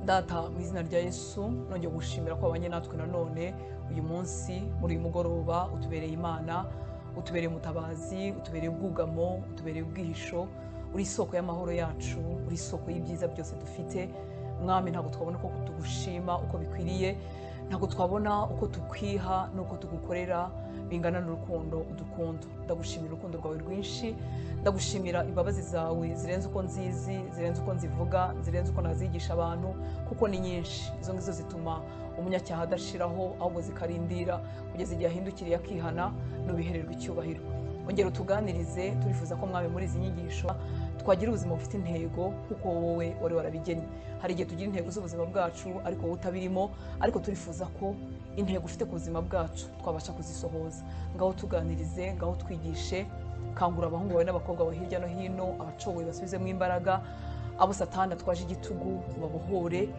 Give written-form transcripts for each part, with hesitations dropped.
Data, mu izina rya Yesu, nongeye gushimira ko wabanye natwe nanone uyu munsi, muri uyu mugoroba. Utubereye Imana, utubereye umutabazi, utubereye ubwugamo, utubereye ubwihisho, uri isoko y'amahoro yacu, uri isoko y'ibyiza byose dufite. Mwami, ntabwo twabona uko tugushima uko bikwiriye, ntabwo twabona uko tukwiha n'uko tugukorera bingana n'urukundo udukunda. Ndagushimira urukundo rwawe rwinshi, ndagushimira imbabazi zawe zirenze uko nzizi, zirenze uko nzivuga, zirenze uko nazigisha abantu, kuko ni nyinshi. Izo ngizo zituma umunyacyaha adashiraho, ahubwo zikarindira kugeza igihe ahindukiriye akihana. N'ubihererwa icyubahiro. Ongera utuganirize. Turifuza ko, Mwami, muri izi nyigisho twagira ubuzima bufite intego kuko wowe wari warabigennye. Hari igihe tugira intego z'ubuzima bwacu ariko wowe utabirimo, ariko turifuza ko intego ufite ku buzima bwacu twabasha kuzisohoza. Ngaho tuganirize, ngaho twigishe. Kangura abahungu bawe n'abakobwa bawe hirya no hino, abacogoye basubizemo imbaraga, abo Satani atwaje igitugu babohore,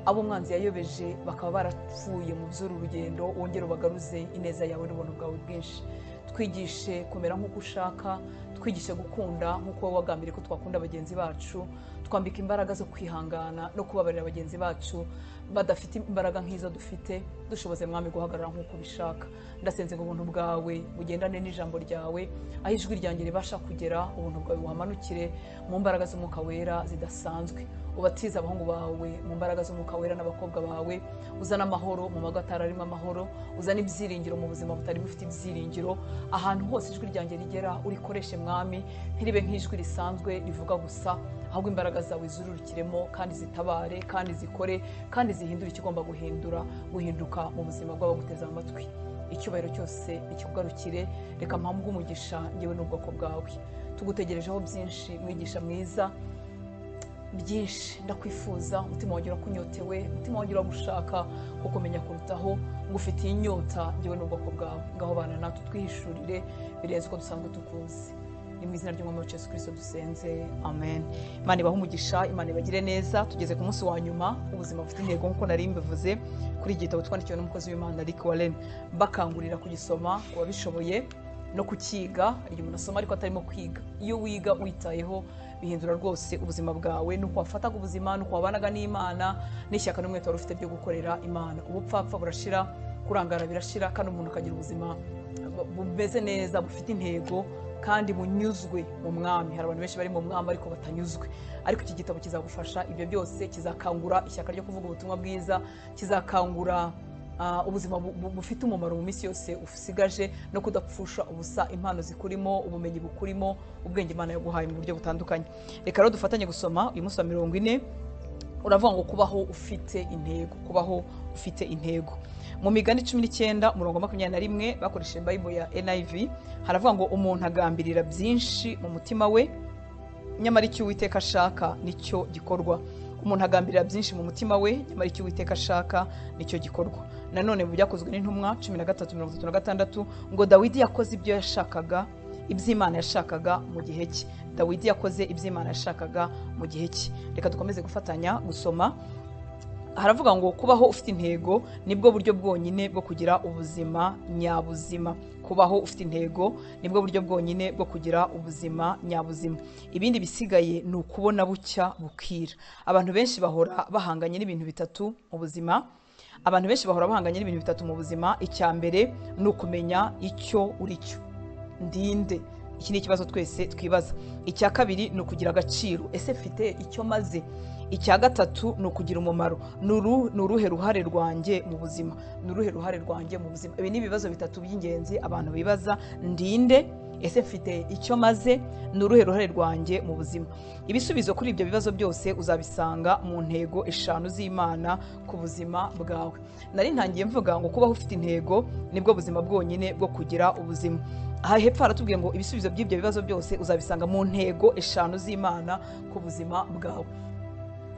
abo umwanzi yayobeje bakaba barapfuye mu by'uru rugendo wongere ubagaruze ineza yawe n'ubuntu bwawe bwinshi. Twigishe kumera nk'uko ushaka, twigishe gukunda nk'uko wowe wagambiriye ko twakunda bagenzi bacu, twambika imbaraga zo kwihangana no kubabarira bagenzi bacu badafite imbaraga nk'izo dufite. Dushoboze, Mwami, guhagarara nk'uko ubishaka. Ndasenze ngo ubuntu bwawe bugendane n'ijambo ryawe, aho ijwi ryanjye ribasha kugera, ubuntu bwawe buhamanukire mu mbaraga z'Umwuka Wera zidasanzwe. Ubatize abahungu bawe mu mbaraga z'Umwuka Wera n'abakobwa bawe, uzane amahoro mu mago atararimo amahoro, uzane ibyiringiro mu buzima butari bufite ibyiringiro. Ahantu hose ijwi ryanjye rigera, urikoreshe, Mwami, ntiribe nk'ijwi risanzwe rivuga gusa, ahubwo imbaraga zawe zururukiremo kandi zitabare kandi zikore kandi zihindure ikigomba guhindura guhinduka mu buzima bw'abaguteze amatwi. Icyubahiro cyose ikikugarukire. Reka mpambwe umugisha ngewe n'ubwoko bwawe. Tugutegerejeho byinshi, mwigisha mwiza, byinshi. Ndakwifuza, umutima wanjye urakunyotewe, umutima wanjye uragushaka kukumenya kurutaho. Ngufitiye inyota ngewe n'ubwoko bwawe. Ngaho bana natwe, twihishurire birenze uko dusanzwe tukuzi. Ni mu izina ry'Umwami wacu Yesu Kirisito dusenze, amen. Imana ibahe umugisha, Imana ibagire neza. Tugeze ku munsi wa nyuma w'ubuzima bufite intego, nk'uko nari mbivuze, kuri iki gitabo twandikiwe n'umukozi w'Imana Rick Warren. Bakangurira kugisoma ku babishoboye no kukiga. Igihe umuntu asoma ariko atarimo kwiga, iyo wiga witayeho bihindura rwose ubuzima bwawe, nuko wafataga ubuzima, nuko wabanaga n'Imana, n'ishyaka n'umwete wari ufite byo gukorera Imana. Ubupfapfa burashira, kurangara birashira, kandi umuntu akagira ubuzima bumeze neza, bufite intego kandi bunyuzwe mu Mwami. Hari abantu benshi bari mu Mwami ariko batanyuzwe, ariko iki gitabo kizagufasha ibyo byose. Kizakangura ishyaka ryo kuvuga ubutumwa bwiza, kizakangura ubuzima bufite umumaro mu minsi yose usigaje, no kudapfusha ubusa impano zikurimo, ubumenyi bukurimo, ubwenge Imana yaguhaye mu buryo butandukanye. Reka rero dufatanye gusoma uyu munsi wa 40. Uravuga ngo kubaho ufite intego, kubaho ufite intego. Mu Migani 19 umurongo 21, bakoresheje Bible ya NIV, haravuga ngo: "Umuntu agambirira byinshi mu mutima we, nyamara icyo Uwiteka ashaka nicyo gikorwa." Umuntu agambirira byinshi mu mutima we, nyamara icyo Uwiteka ashaka nicyo gikorwa. Nanone mu Byakozwe n'Intumwa 13:36 ngo: "Dawidi yakoze ibyo yashakaga, iby'Imana yashakaga mu gihe cye." Dawidi yakoze iby'Imana yashakaga mu gihe cye. Reka dukomeze gufatanya gusoma. Haravuga ngo kubaho ufite intego nibwo buryo bwonyine bwo kugira ubuzima nyabuzima. Kubaho ufite intego nibwo buryo bwonyine bwo kugira ubuzima nyabuzima. Ibindi bisigaye ni ukubona bucya bukira. Abantu benshi bahora bahanganye n'ibintu bitatu mu buzima. Abantu benshi bahora bahanganye n'ibintu bitatu mu buzima. Icya mbere ni ukumenya icyo uri cyo: ndinde? Iki ni ikibazo twese twibaza. Icya kabiri ni ukugira agaciro: ese mfite icyo maze? Icya gatatu ni ukugira umumaro: ni uruhe ruhare rwanjye mu buzima? Ni uruhe ruhare rwanjye mu buzima? Ibi ni ibibazo bitatu by'ingenzi abantu bibaza: ndinde? Ese mfite icyo maze? Ni uruhe ruhare rwanjye mu buzima? Ibisubizo kuri ibyo bibazo byose uzabisanga mu ntego eshanu z'Imana ku buzima bwawe. Nari ntangiye mvuga ngo kubaho ufite intego nibwo buzima bwonyine bwo kugira ubuzima. Aha hepfo haratubwiye ngo ibisubizo by'ibyo bibazo byose uzabisanga mu ntego eshanu z'Imana ku buzima bwawe.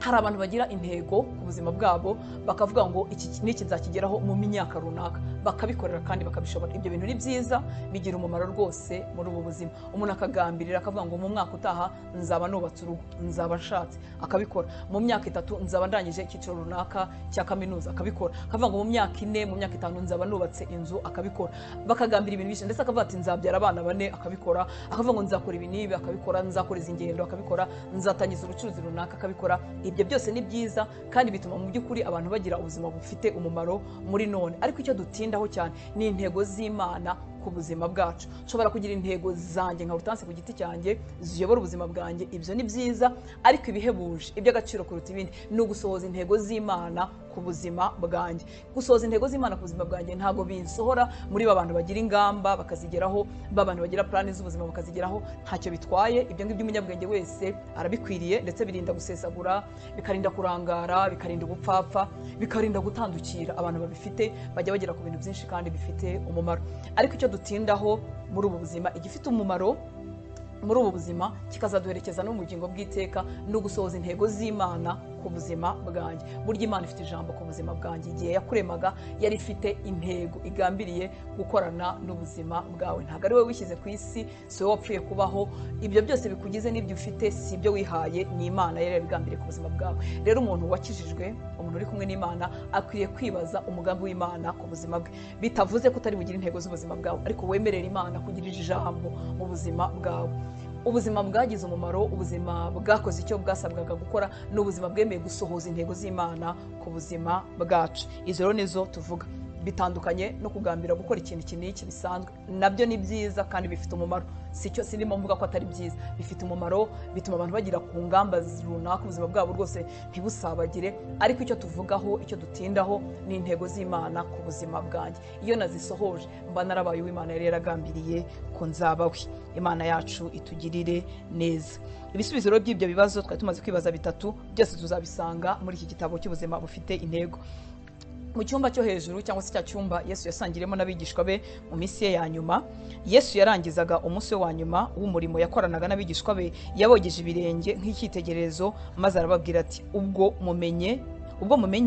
Hari abantu bagira intego ku buzima bwabo, bakavuga ngo iki n'iki nzakigeraho mu myaka runaka, bakabikorera kandi bakabishobora. Ibyo bintu ni byiza, bigira umumaro rwose muri ubu buzima. Umuntu akagambirira, akavuga ngo mu mwaka utaha nzaba nubatse urugo, nzaba nshatse, akabikora. Mu myaka 3 nzaba ndangije icyiciro runaka cya kaminuza, akabikora. Akavuga ngo mu myaka 4, mu myaka 5 nzaba nubatse inzu, akabikora. Bakagambira ibintu byinshi, ndetse akavuga ati nzabyara abana bane, akabikora. Akavuga ngo nzakora ibi n'ibi, akabikora. Nzakora izi ngendo, akabikora. Nzatangiza ubucuruzi runaka, akabikora. Ibyo byose ni byiza kandi bituma mu by'ukuri abantu bagira ubuzima bufite umumaro muri none. Ariko icyo dutindaho cyane ni intego z'Imana ku buzima bwacu. Nshobora kugira intego zanjye nka Hortense ku giti cyanjye ziyobora ubuzima bwanjye, ibyo ni byiza, ariko ibihebuje iby'agaciro kuruta ibindi ni ugusohoza intego z'Imana ku buzima bwanjye. Gusohoza intego z'Imana ku buzima bwanjye ntabwo binsohora muri ba bantu bagira ingamba bakazigeraho, ba bantu bagira plani z'ubuzima bakazigeraho, ntacyo bitwaye. Ibyo ngibyo umunyabwenge wese arabikwiriye, ndetse birinda gusesagura, bikarinda kurangara, bikarinda ubupfapfa, bikarinda gutandukira. Abantu babifite bajya bagera ku bintu byinshi kandi bifite umumaro. Ariko icyo dutindaho muri ubu buzima, igifite umumaro muri ubu buzima kikazaduherekeza no mu bugingo bw'iteka, ni ugusohoza intego z'Imana ku buzima bwanjye. Burya Imana ifite ijambo ku buzima bwanjye. Igihe yakuremaga yari ifite intego igambiriye gukorana n'ubuzima bwawe. Ntabwo ari wowe wishyize ku isi, si wowe wapfuye kubaho. Ibyo byose bikugize n'ibyo ufite si ibyo wihaye, ni Imana yari yarabigambiriye ku buzima bwawe. Rero umuntu wakijijwe, umuntu uri kumwe n'Imana, akwiriye kwibaza umugambi w'Imana ku buzima bwe. Bitavuze ko utari bugire intego z'ubuzima bwawe, ariko wemerera Imana kugira ijambo mu buzima bwawe. Ubuzima bwagize umumaro, ubuzima bwakoze icyo bwasabwaga gukora, ni ubuzima bwemeye gusohoza intego z'Imana ku buzima bwacu. Izo rero nizo tuvuga. Bitandukanye no kugambira gukora ikintu iki n'iki bisanzwe, nabyo ni byiza kandi bifite umumaro. Si cyo sindimo mvuga ko atari byiza, bifite umumaro, bituma abantu bagira ku ngamba runaka ubuzima bwabo rwose ntibusabagire. Ariko icyo tuvugaho, icyo dutindaho ni intego z'Imana ku buzima bwanjye. Iyo nazisohoje mba narabaye uw'Imana yari yaragambiriye ko nzaba we. Imana yacu itugirire neza. Ibisubizo rero by'ibyo bibazo twari tumaze kwibaza bitatu, byose tuzabisanga muri iki gitabo cy'ubuzima bufite intego. Mu cyumba cyo hejuru cyangwa se cya cyumba Yesu yasangiremo n'abigishwa be mu minsi ye ya nyuma, Yesu yarangizaga umunsi we wa nyuma w'umurimo yakoranaga n'abigishwa be, yabogeje ibirenge nk'icyitegererezo, maze arababwira ati: ubwo mumenye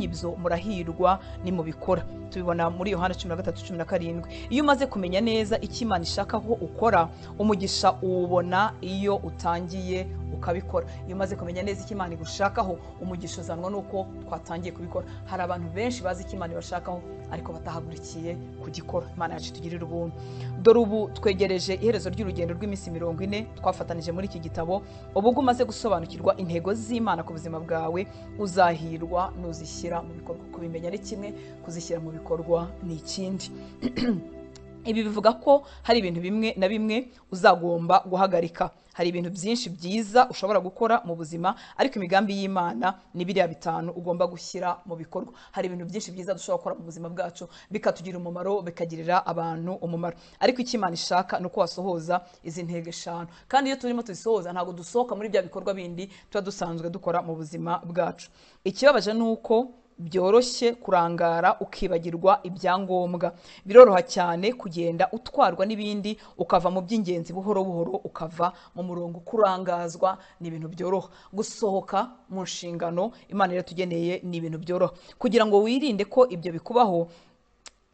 ibyo murahirwa nimubikora. Tubibona muri Yohana 13:17. Iyo umaze kumenya neza icyo Imana ishaka ko ukora, umugisha uwubona iyo utangiye ukabikora. Iyo umaze kumenya neza icyo Imana igushakaho, umugisha uzanwa nuko twatangiye kubikora. Hari abantu benshi bazi icyo Imana ibashakaho ariko batahagurikiye kugikora. Imana yacu itugirire ubuntu. Dore ubu twegereje iherezo ry'urugendo rw'iminsi 40 twafatanije muri iki gitabo. Ubwo umaze gusobanukirwa intego z'Imana ku buzima bwawe, uzahirwa nuzishyira mu bikorwa. Kubimenya ni kimwe, kuzishyira mu bikorwa ni ikindi. Ibi bivuga ko hari ibintu bimwe na bimwe uzagomba guhagarika. Hari ibintu byinshi byiza ushobora gukora mu buzima, ariko imigambi y'Imana ni biriya bitanu ugomba gushyira mu bikorwa. Hari ibintu byinshi byiza dushobora gukora mu buzima bwacu bikatugira umumaro, bikagirira abantu umumaro, ariko icyo Imana ishaka ni uko wasohoza izi ntego eshanu. Kandi iyo turimo tuzisohoza ntabwo dusohoka muri bya bikorwa bindi tuba dusanzwe dukora mu buzima bwacu. Ikibabaje ni uko byoroshye kurangara ukibagirwa ibyangombwa. Biroroha cyane kugenda utwarwa n'ibindi, ukava mu by'ingenzi buhoro buhoro, ukava mu murongo. Kurangazwa ni ibintu byoroha, gusohoka mu nshingano Imana yaratugeneye ni ibintu byoroha. Kugira ngo wirinde ko ibyo bikubaho,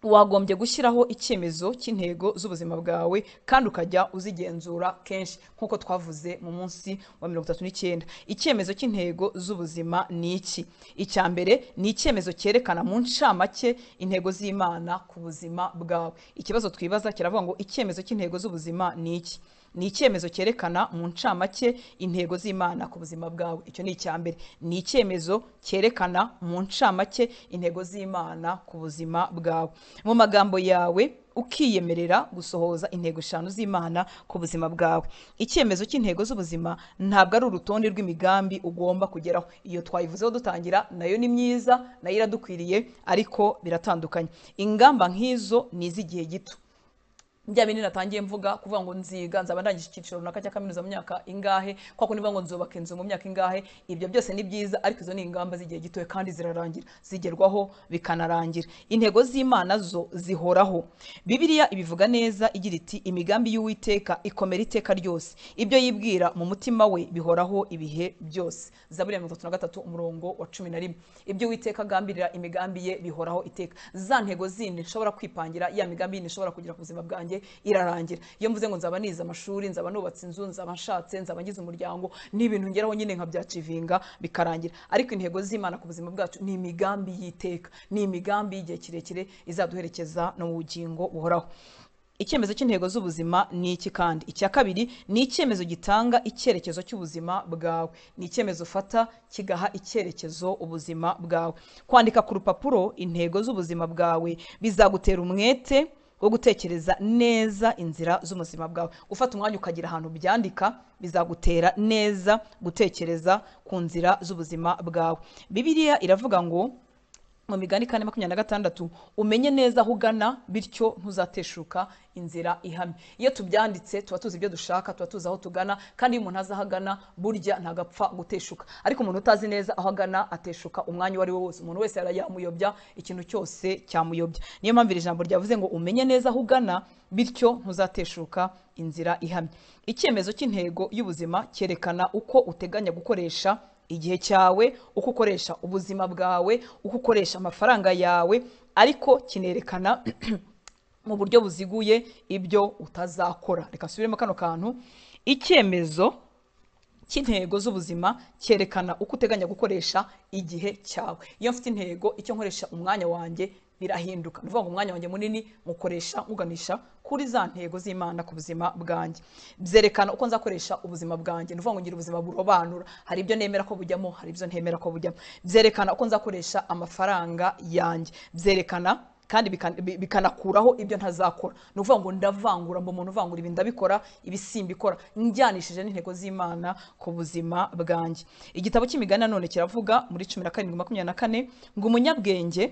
wagombye gushyiraho icyemezo cy'intego z'ubuzima bwawe kandi ukajya uzigenzura kenshi, nk'uko twavuze mu munsi wa 39. Icyemezo cy'intego z'ubuzima ni iki? Icya mbere ni icyemezo cyerekana mu ncamake intego z'Imana ku buzima bwawe. Ikibazo twibaza kiravuga ngo icyemezo cy'intego z'ubuzima ni iki? Ni icyemezo cyerekana mu ncamake intego z'Imana ku buzima bwawe. Icyo ni icya mbere, ni icyemezo cyerekana mu ncamake intego z'Imana ku buzima bwawe. Mu magambo yawe ukiyemerera gusohoza intego eshanu z'Imana ku buzima bwawe. Icyemezo cy'intego z'ubuzima ntabwo ari urutonde rw'imigambi ugomba kugeraho. Iyo twayivuzeho dutangira, nayo ni myiza, nayo iradukwiriye, ariko biratandukanye. Ingamba nk'izo ni iz'igihe gito. Bya bindi natangiye mvuga, kuvuga ngo nziga nzaba ndangije icyiciro runaka cya kaminuza mu myaka ingahe, kwa kundi ngo nzubaka inzu mu myaka ingahe, ibyo byose ni byiza, ariko izo ni ingamba z'igihe gito kandi zirarangira, zigerwaho bikanarangira. Intego z'Imana zo zihoraho. Bibiliya ibivuga neza igira iti: imigambi y'Uwiteka ikomera iteka ryose, ibyo yibwira mu mutima we bihoraho ibihe byose. Zaburi ya 33 umurongo wa 11. Ibyo Uwiteka agambirira imigambi ye bihoraho iteka. Za ntego zindi nshobora kwipangira, ya migambi yindi nshobora kugira ku buzima bwanjye irarangira. Iyo mvuze ngo nzaba nize amashuri, nzaba nubatse inzu, nzaba nshatse, nzaba ngize umuryango, ni ibintu ngeraho nyine nkabyacivinga bikarangira. Ariko intego z'Imana ku buzima bwacu ni imigambi y'iteka, ni imigambi y'igihe kirekire izaduherekeza no mu bugingo buhoraho. Icyemezo cy'intego z'ubuzima ni iki kandi? Icya kabiri ni icyemezo gitanga icyerekezo cy'ubuzima bwawe. Ni icyemezo ufata kigaha icyerekezo ubuzima bwawe. Kwandika ku rupapuro intego z'ubuzima bwawe bizagutera umwete wo gutekereza neza inzira z'ubuzima bwawe. Ufata umwanya ukagira ahantu byandika bizagutera neza gutekereza ku nzira z'ubuzima bwawe. Bibiliya iravuga ngo mu Migani 4:26 umenye neza aho ugana bityo ntuzateshuka inzira ihamye. Iyo tubyanditse tuba tuzi ibyo dushaka, tuba tuzi aho tugana, kandi iyo umuntu azi aho agana burya ntagapfa guteshuka. Ariko umuntu utazi neza aho agana ateshuka umwanya uwo ari wo wose. Umuntu wese yamuyobya, ikintu cyose cyamuyobya. Niyo mpamvu iri jambo ryavuze ngo umenye neza aho ugana bityo ntuzateshuka inzira ihamye. Icyemezo cy'intego y'ubuzima cyerekana uko uteganya gukoresha igihe cyawe, uko ukoresha ubuzima bwawe, uko ukoresha amafaranga yawe, ariko kinerekana mu buryo buziguye ibyo utazakora. Reka nsubiremo kano kantu. Icyemezo cy'intego z'ubuzima cyerekana uko uteganya gukoresha igihe cyawe. Iyo mfite intego, icyo nkoresha umwanya wanjye birahinduka. Ni ukuvuga ngo umwanya wanjye munini mukoresha nkuganisha kuri za ntego z'Imana ku buzima bwanjye. Byerekana uko nzakoresha ubuzima bwanjye. Ni ukuvuga ngo ngira ubuzima burobanura. Hari ibyo nemera ko bujyamo, hari ibyo ntemera ko bujyamo. Byerekana uko nzakoresha amafaranga yanjye. Byerekana kandi bikanakuraho ibyo ntazakora. Ni ukuvuga ngo ndavangura, mba umuntu uvangura, ibi ndabikora, ibi simbikora, njyanishije n'intego z'Imana ku buzima bwanjye. Igitabo cy'Imigani nanone kiravuga muri 17:24 ngo umunyabwenge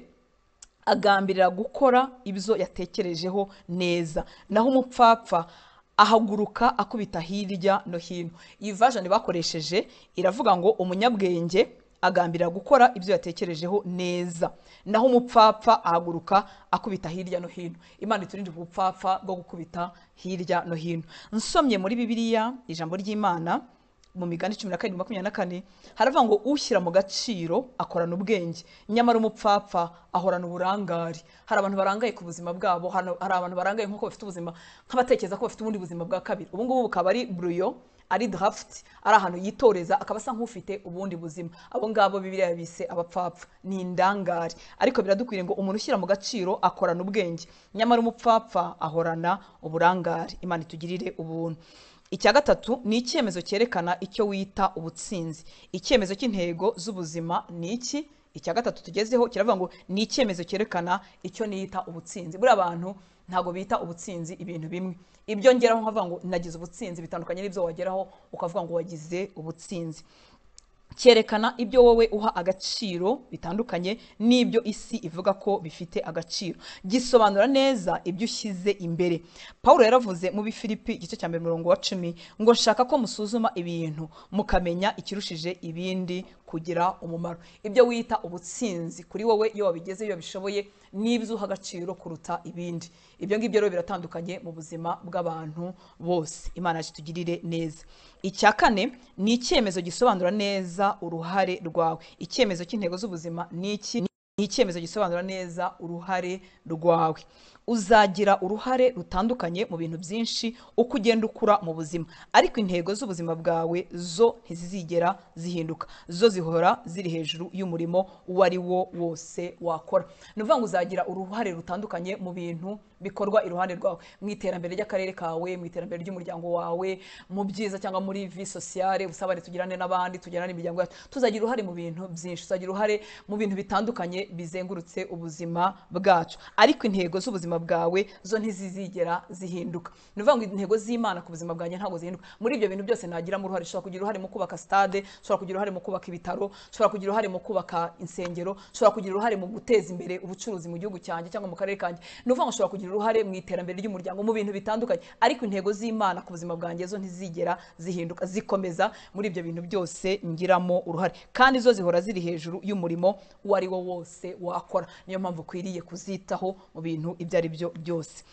agambirira gukora ibyo yatekerejeho neza, naho umupfapfa ahaguruka akubita hirya no hino. Iyi version bakoresheje iravuga ngo umunyabwenge agambirira gukora ibyo yatekerejeho neza, naho umupfapfa ahaguruka akubita hirya no hino. Imana iturinde ubupfapfa bwo gukubita hirya no hino. Nsomye muri Bibiliya ijambo ry'Imana mu Migani 17:24 haravuga ngo ushyira mu gaciro akorana ubwenge, nyamara umupfapfa ahorana uburangare. Hari abantu barangaye ku buzima bwabo, hari abantu barangaye nkuko bafite ubuzima nk'abatekereza ko bafite ubundi buzima bwa kabiri. Ubu ngubu bukaba ari brouillon, ari draft, ari ahantu yitoreza akaba asa nk'ufite ubundi buzima. Abo ngabo Bibiliya yabise abapfapfa, ni indangare. Ariko biradukwiriye ngo umuntu ushyira mu gaciro akorana ubwenge, nyamara umupfapfa ahorana uburangare. Imana itugirire ubuntu. Icya gatatu ni icyemezo cyerekana icyo wita ubutsinzi. Icyemezo cy'intego z'ubuzima ni iki? Icya gatatu tugezeho kiravuga ngo ni icyemezo cyerekana icyo nita ubutsinzi. Buriya abantu ntago bita ubutsinzi ibintu bimwe. Ibyo ngeraho nkavuga ngo nagize ubutsinzi bitandukanye n'ibyo wageraho ukavuga ngo wagize ubutsinzi. Cyerekana ibyo wowe uha agaciro bitandukanye n'ibyo isi ivuga ko bifite agaciro. Gisobanura neza ibyo ushyize imbere. Paulo yaravuze mu Bifilipi igice cya 1:10 ngo nshaka ko musuzuma ibintu mukamenya ikirushije ibindi kugira umumaro. Ibyo wita ubutsinzi kuri wowe iyo wabigeze, iyo wabishoboye, n'ibyo uha agaciro kuruta ibindi. Ibyo ngibyo rero biratandukanye mu buzima bw'abantu bose. Imana yacu itugirire neza. Icya kane ni icyemezo gisobanura neza uruhare rwawe. Icyemezo cy'intego z'ubuzima ni iki? Ni icyemezo gisobanura neza uruhare rwawe. Uzagira uruhare rutandukanye mu bintu byinshi uko ugenda ukura mu buzima, ariko intego z'ubuzima bwawe zo ntizizigera zihinduka. Zo zihora ziri hejuru y'umurimo uwo ari wo wose wakora. Ni ukuvuga ngo uzagira uruhare rutandukanye mu bintu bikorwa iruhande rwawe, mu iterambere ry'akarere kawe, mu iterambere ry'umuryango wawe, mu byiza cyangwa muri vie sociale, ubusabane tugirane n'abandi, tugirane n'imiryango yacu. Tuzagira uruhare mu bintu byinshi, tuzagira uruhare mu bintu bitandukanye bizengurutse ubuzima bwacu, ariko intego z'ubuzima bwawe zo ntizizigera zihinduka. Ni ukuvuga ngo intego z'Imana ku buzima bwanjye ntabwo zihinduka. Muri ibyo bintu byose nagiramo uruhare. Ushobora kugira uruhare mu kubaka stade, ushobora kugira uruhare mu kubaka ibitaro, ushobora kugira uruhare mu kubaka insengero, ushobora kugira uruhare mu guteza imbere ubucuruzi mu gihugu cyanjye cyangwa mu karere kanjye. Ni ukuvuga ngo ushobora kugira uruhare mu iterambere ry'umuryango, mu bintu bitandukanye, ariko intego z'Imana ku buzima bwanjye zo ntizigera zihinduka, zikomeza muri ibyo bintu byose ngiramo uruhare, kandi zo zihora ziri hejuru y'umurimo uwo ari wo wose wakora. Niyo mpamvu ukwiriye kuzitaho mu bintu ibyo ari byo byose.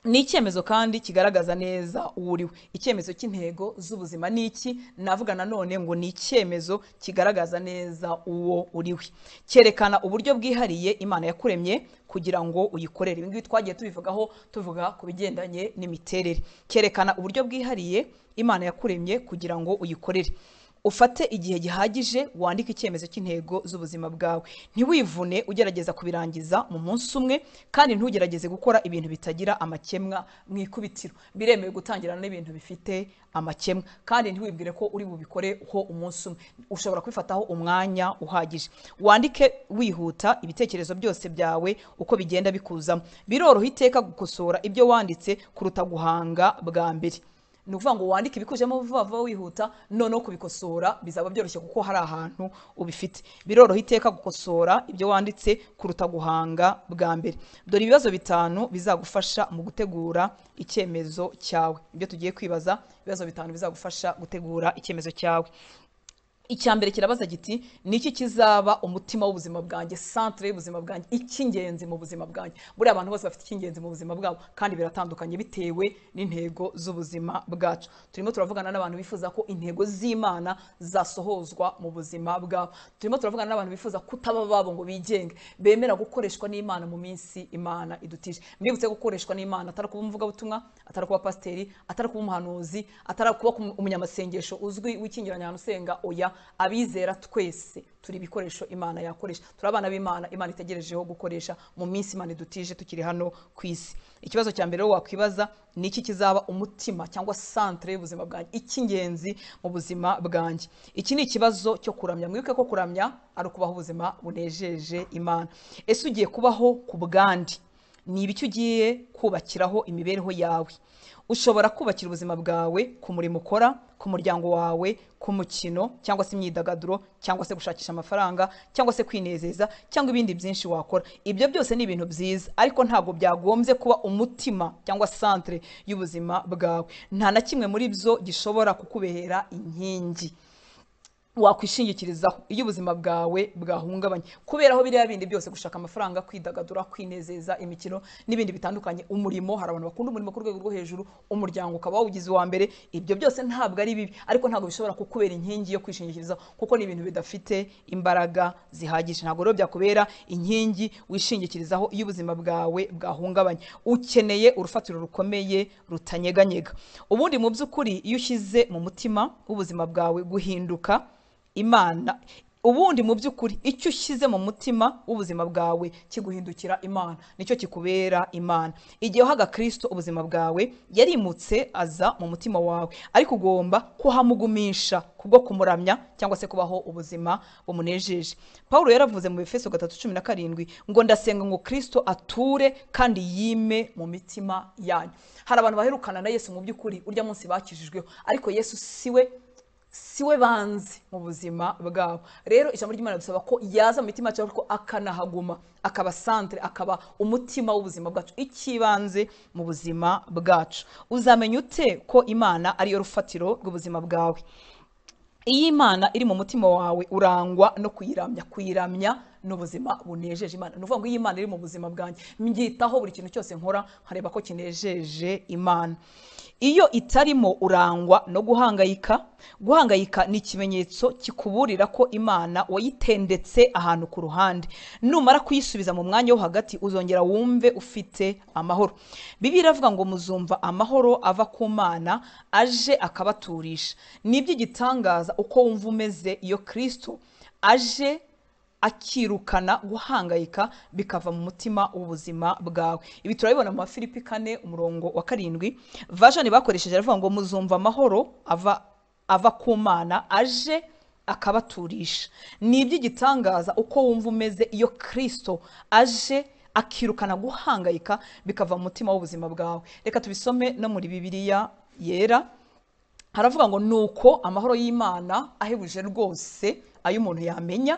Ni icyemezo kandi kigaragaza neza uwo uriwe. Icyemezo cy'intego z'ubuzima ni iki? Navuga nanone ngo ni icyemezo kigaragaza neza uwo uriwe. Cyerekana uburyo bwihariye Imana yakuremye kugira ngo uyikorere. Ibi ngibi twagiye tubivugaho tuvuga ku bigendanye n'imiterere. Cyerekana uburyo bwihariye Imana yakuremye kugira ngo uyikorere. Ufate igihe gihagije wandike icyemezo cy'intego z'ubuzima bwawe. Ntiwivune ugerageza kubirangiza mu munsi umwe, kandi ntugerageze gukora ibintu bitagira amakemwa mu ikubitiro. Biremewe gutangirana n'ibintu bifite amakemwa, kandi ntiwibwire ko uri bubikoreho umunsi umwe. Ushobora kwifataho umwanya uhagije. Wandike wihuta ibitekerezo byose byawe uko bigenda bikuzamo. Biroroha iteka gukosora ibyo wanditse kuruta guhanga bwa mbere. Ni ukuvuga ngo wandike ibikujemo vuba vuba wihuta, noneho kubikosora bizaba byoroshye kuko hari ahantu ubifite. Biroroha iteka gukosora ibyo wanditse kuruta guhanga bwa mbere. Dore ibibazo 5 bizagufasha mu gutegura icyemezo cyawe. Ibyo tugiye kwibaza, ibibazo 5 bizagufasha gutegura icyemezo cyawe. Icya mbere kirabaza giti: ni iki kizaba umutima w'ubuzima bwanjye, centre y'ubuzima bwanjye, icy'ingenzi mu buzima bwanjye? Buriya abantu bose bafite icy'ingenzi mu buzima bwabo, kandi biratandukanye bitewe n'intego z'ubuzima bwacu. Turimo turavugana n'abantu bifuza ko intego z'Imana zasohozwa mu buzima bwabo. Turimo turavugana n'abantu bifuza kutaba babo ngo bigenge, bemera gukoreshwa n'Imana mu minsi Imana idutije. Mbibutse gukoreshwa n'Imana atari kuba umuvugabutumwa, atari kuba pasiteri, atari kuba umuhanuzi, atari kuba umunyamasengesho uzwi wikingiranya ahantu usenga. Oya, abizera twese turi ibikoresho Imana yakoresha. Turi abana b'Imana, Imana itegerejeho gukoresha mu minsi Imana idutije tukiri hano ku isi. Ikibazo cya mbere wakwibaza ni iki kizaba umutima cyangwa centre y'ubuzima bwanjye, icy'ingenzi mu buzima bwanjye? Iki ni ikibazo cyo kuramya. Mwibuke ko kuramya ari ukubaho ubuzima bunejeje Imana. Ese ugiye kubaho ku bwandi? Ni ibiki ugiye kubakiraho imibereho yawe? Ushobora kubakira ubuzima bwawe ku murimo ukora, ku muryango wawe, ku mukino cyangwa se imyidagaduro, cyangwa se gushakisha amafaranga, cyangwa se kwinezeza, cyangwa ibindi byinshi wakora. Ibyo byose ni ibintu byiza, ariko ntabwo byagombye kuba umutima cyangwa centre y'ubuzima bwawe. Nta na kimwe muri byo gishobora kukubera inkingi wakwishingikirizaho iyo ubuzima bwawe bwahungabanye. Kubera aho biriya bindi byose, gushaka amafaranga, kwidagadura, kwinezeza, imikino n'ibindi bitandukanye, umurimo, hari abantu bakunda umurimo ku rwego rwo hejuru, umuryango ukaba wawugize uwa mbere, ibyo byose ntabwo ari bibi, ariko ntabwo bishobora kukubera inkingi yo kwishingikirizaho, kuko ni ibintu bidafite imbaraga zihagije. Ntabwo rero byakubera inkingi wishingikirizaho iyo ubuzima bwawe bwahungabanye. Ukeneye urufatiro rukomeye rutanyeganyega. Ubundi mu by'ukuri iyo ushyize mu mutima w'ubuzima bwawe guhinduka Imana, ubundi mu by'ukuri icyo ushyize mu mutima w'ubuzima bwawe kiguhindukira Imana, nicyo kikubera Imana. Igihe wahaga Kristo ubuzima bwawe, yarimutse aza mu mutima wawe, ariko ugomba kuhamugumisha kubwo kumuramya cyangwa se kubaho ubuzima bumunejeje. Paulo yaravuze mu Efeso 3:17 ngo ndasenga ngo Kristo ature kandi yime mu mitima yanyu. Hari abantu baherukana na Yesu mu by'ukuri urya munsi bakijijweho, ariko Yesu siwe banze mu buzima bwabo. Rero ijambo ry'Imana dusaba ko yaza mu mitima yacu, ariko akanahaguma, akaba centre, akaba umutima w'ubuzima bwacu, ikibanze mu buzima bwacu. Uzamenya ute ko Imana ariyo rufatiro rw'ubuzima bwawe? Iyo Imana iri mu mutima wawe, urangwa no kuyiramya. Kuyiramya n'ubuzima bunejeje Imana. Ni ukuvuga ngo iyo Imana iri mu buzima bwanjye, mbyitaho buri kintu cyose nkora nkareba ko kinejeje Imana. Iyo itarimo, urangwa no guhangayika. Guhangayika ni ikimenyetso kikuburira ko Imana wayitendetse ahantu ku ruhande. Numara kuyisubiza mu mwanya wo hagati, uzongera wumve ufite amahoro. Bibiliya iravuga ngo muzumva amahoro ava ku Mana aje akabaturisha. Ni iby'igitangaza uko wumva umeze iyo Kristo aje akirukana guhangayika bikava mu mutima w'ubuzima bwawe. Ibi turabibona mu Bafilipi 4:7. Version bakoresheje aravuga ngo muzumva amahoro ava ku Mana aje akabaturisha. Ni iby'igitangaza uko wumva umeze iyo Kristo aje akirukana guhangayika bikava mu mutima w'ubuzima bwawe. Reka tubisome no muri Bibiliya yera. Haravuga ngo nuko amahoro y'Imana ahebuje rwose ayo umuntu yamenya,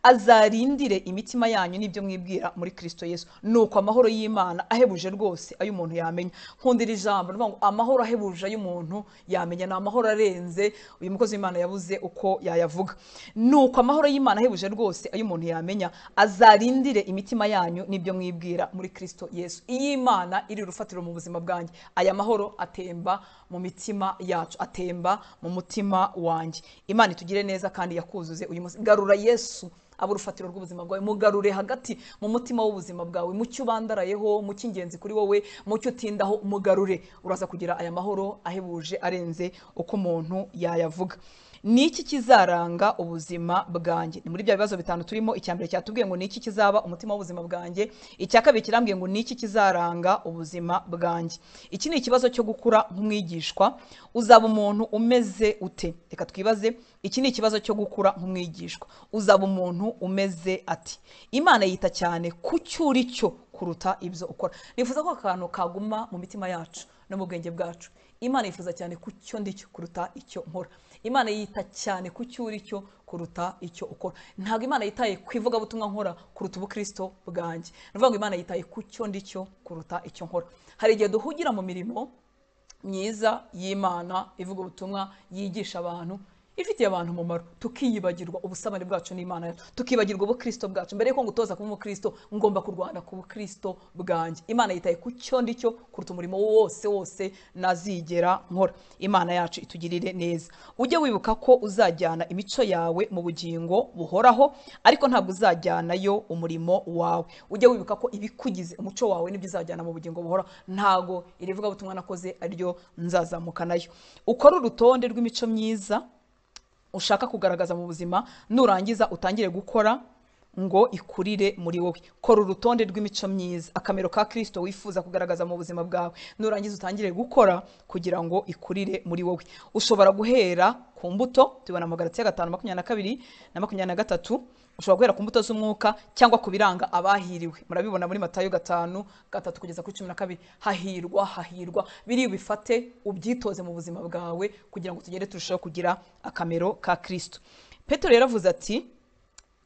azarindire imitima yanyu n'ibyo mwibwira muri Kristo Yesu. Nuko amahoro y'Imana ahebuje rwose ayo umuntu yamenya. Nkundira ijambo rivuga ngo amahoro ahebuje ayo umuntu yamenya, ni amahoro arenze uyu mukozi w'Imana yabuze uko yayavuga. Nuko amahoro y'Imana ahebuje rwose ayo umuntu yamenya, azarindire imitima yanyu n'ibyo mwibwira muri Kristo Yesu. Iyo Imana iri urufatiro mu buzima bwanjye, aya mahoro atemba mu mitima yacu, atemba mu mutima wanjye. Imana itugire neza kandi yakuzuze uyu munsi. Garura Yesu abo urufatiro rw'ubuzima bwawe, mugarure hagati mu mutima w'ubuzima bwawe, mu cyo ubandarayeho, mu cy'ingenzi kuri wowe, mu cyo utindaho, mugarure. Uraza kugira aya mahoro ahebuje arenze uko umuntu yayavuga. Ni iki kizaranga ubuzima bwanjye? Ni muri bya bibazo bitanu turimo. Icya mbere cyatubwiye ngo ni iki kizaba umutima w'ubuzima bwanjye, icya kabiri kirambwiye ngo ni iki kizaranga ubuzima bwanjye. Iki ni ikibazo cyo gukura nk'umwigishwa. Uzaba umuntu umeze ute? Reka twibaze. Iki ni ikibazo cyo gukura nk'umwigishwa. Uzaba umuntu umeze ati? Imana yita cyane ku cyo uri cyo kuruta ibyo ukora. Nifuza ko akantu kaguma mu mitima yacu no mu bwenge bwacu. Imana yifuza cyane ku cyo ndi cyo kuruta icyo nkora. Imana yita cyane ku cyo uri cyo kuruta icyo ukora. Ntabwo Imana yitaye ku ivugabutumwa nkora kuruta ubukristo bwanjye. Ni ukuvuga ngo Imana yitaye ku cyo ndi cyo kuruta icyo nkora. Hari igihe duhugira mu mirimo myiza y'Imana, ivuga ubutumwa, yigisha abantu, ifitiye abantu umumaro, tukiyibagirwa ubusabane bwacu n'Imana yacu, tukibagirwa ubukristo bwacu. Mbere yuko ngutoza kuba umukristo, ngomba kurwana ku bukristo bwanjye. Imana yitaye ku cyo ndi cyo kuruta umurimo wose wose nazigera nkora. Imana yacu itugirire neza. Ujye wibuka ko uzajyana imico yawe mu bugingo buhoraho, ariko ntabwo uzajyanayo umurimo wawe. Ujye wibuka ko ibikugize umuco wawe nibyo uzajyana mu bugingo buhoraho, ntago irivuga butumwa nakoze ariryo nzazamuka nayo. Ukore urutonde rw'imico myiza ushaka kugaragaza mu buzima, nurangiza utangire gukora ngo ikurire muri wowe. Kora urutonde rw'imico myiza, akamero ka Kristo wifuza kugaragaza mu buzima bwawe, nurangiza utangire gukora kugira ngo ikurire muri wowe. Ushobora guhera ku mbuto, tubona mu Galatiya 5:22 na 23. Ushobora guhera ku mbuto z'umwuka cyangwa ku biranga abahiriwe. Murabibona muri Matayo 5:3 kugeza kuri 12. Hahirwa, hahirwa, biri ubifate ubyitoze mu buzima bwawe kugira ngo tugere turushaho kugira akamero ka Kristo. Petero yaravuze ati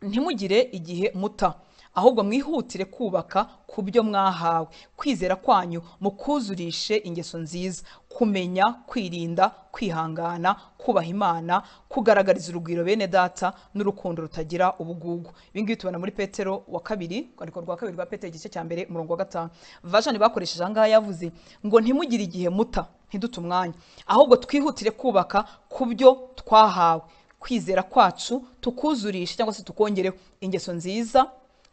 ntimugire igihe muta, ahubwo mwihutire kubaka ku byo mwahawe. Kwizera kwanyu mukuzurishe ingeso nziza, kumenya, kwirinda, kwihangana, kubaha Imana, kugaragariza urugwiro bene data n'urukundo rutagira ubugugu. Ibi ngibi tubona muri Petero wa kabiri, urwandiko rwa kabiri rwa Petero igice cya mbere umurongo wa 5. Version bakoresheje aha ngaha yavuze ngo ntimugire igihe muta, ntidute umwanya, ahubwo twihutire kubaka ku byo twahawe. Kwizera kwacu tukuzurishe cyangwa se tukongereho ingeso nziza,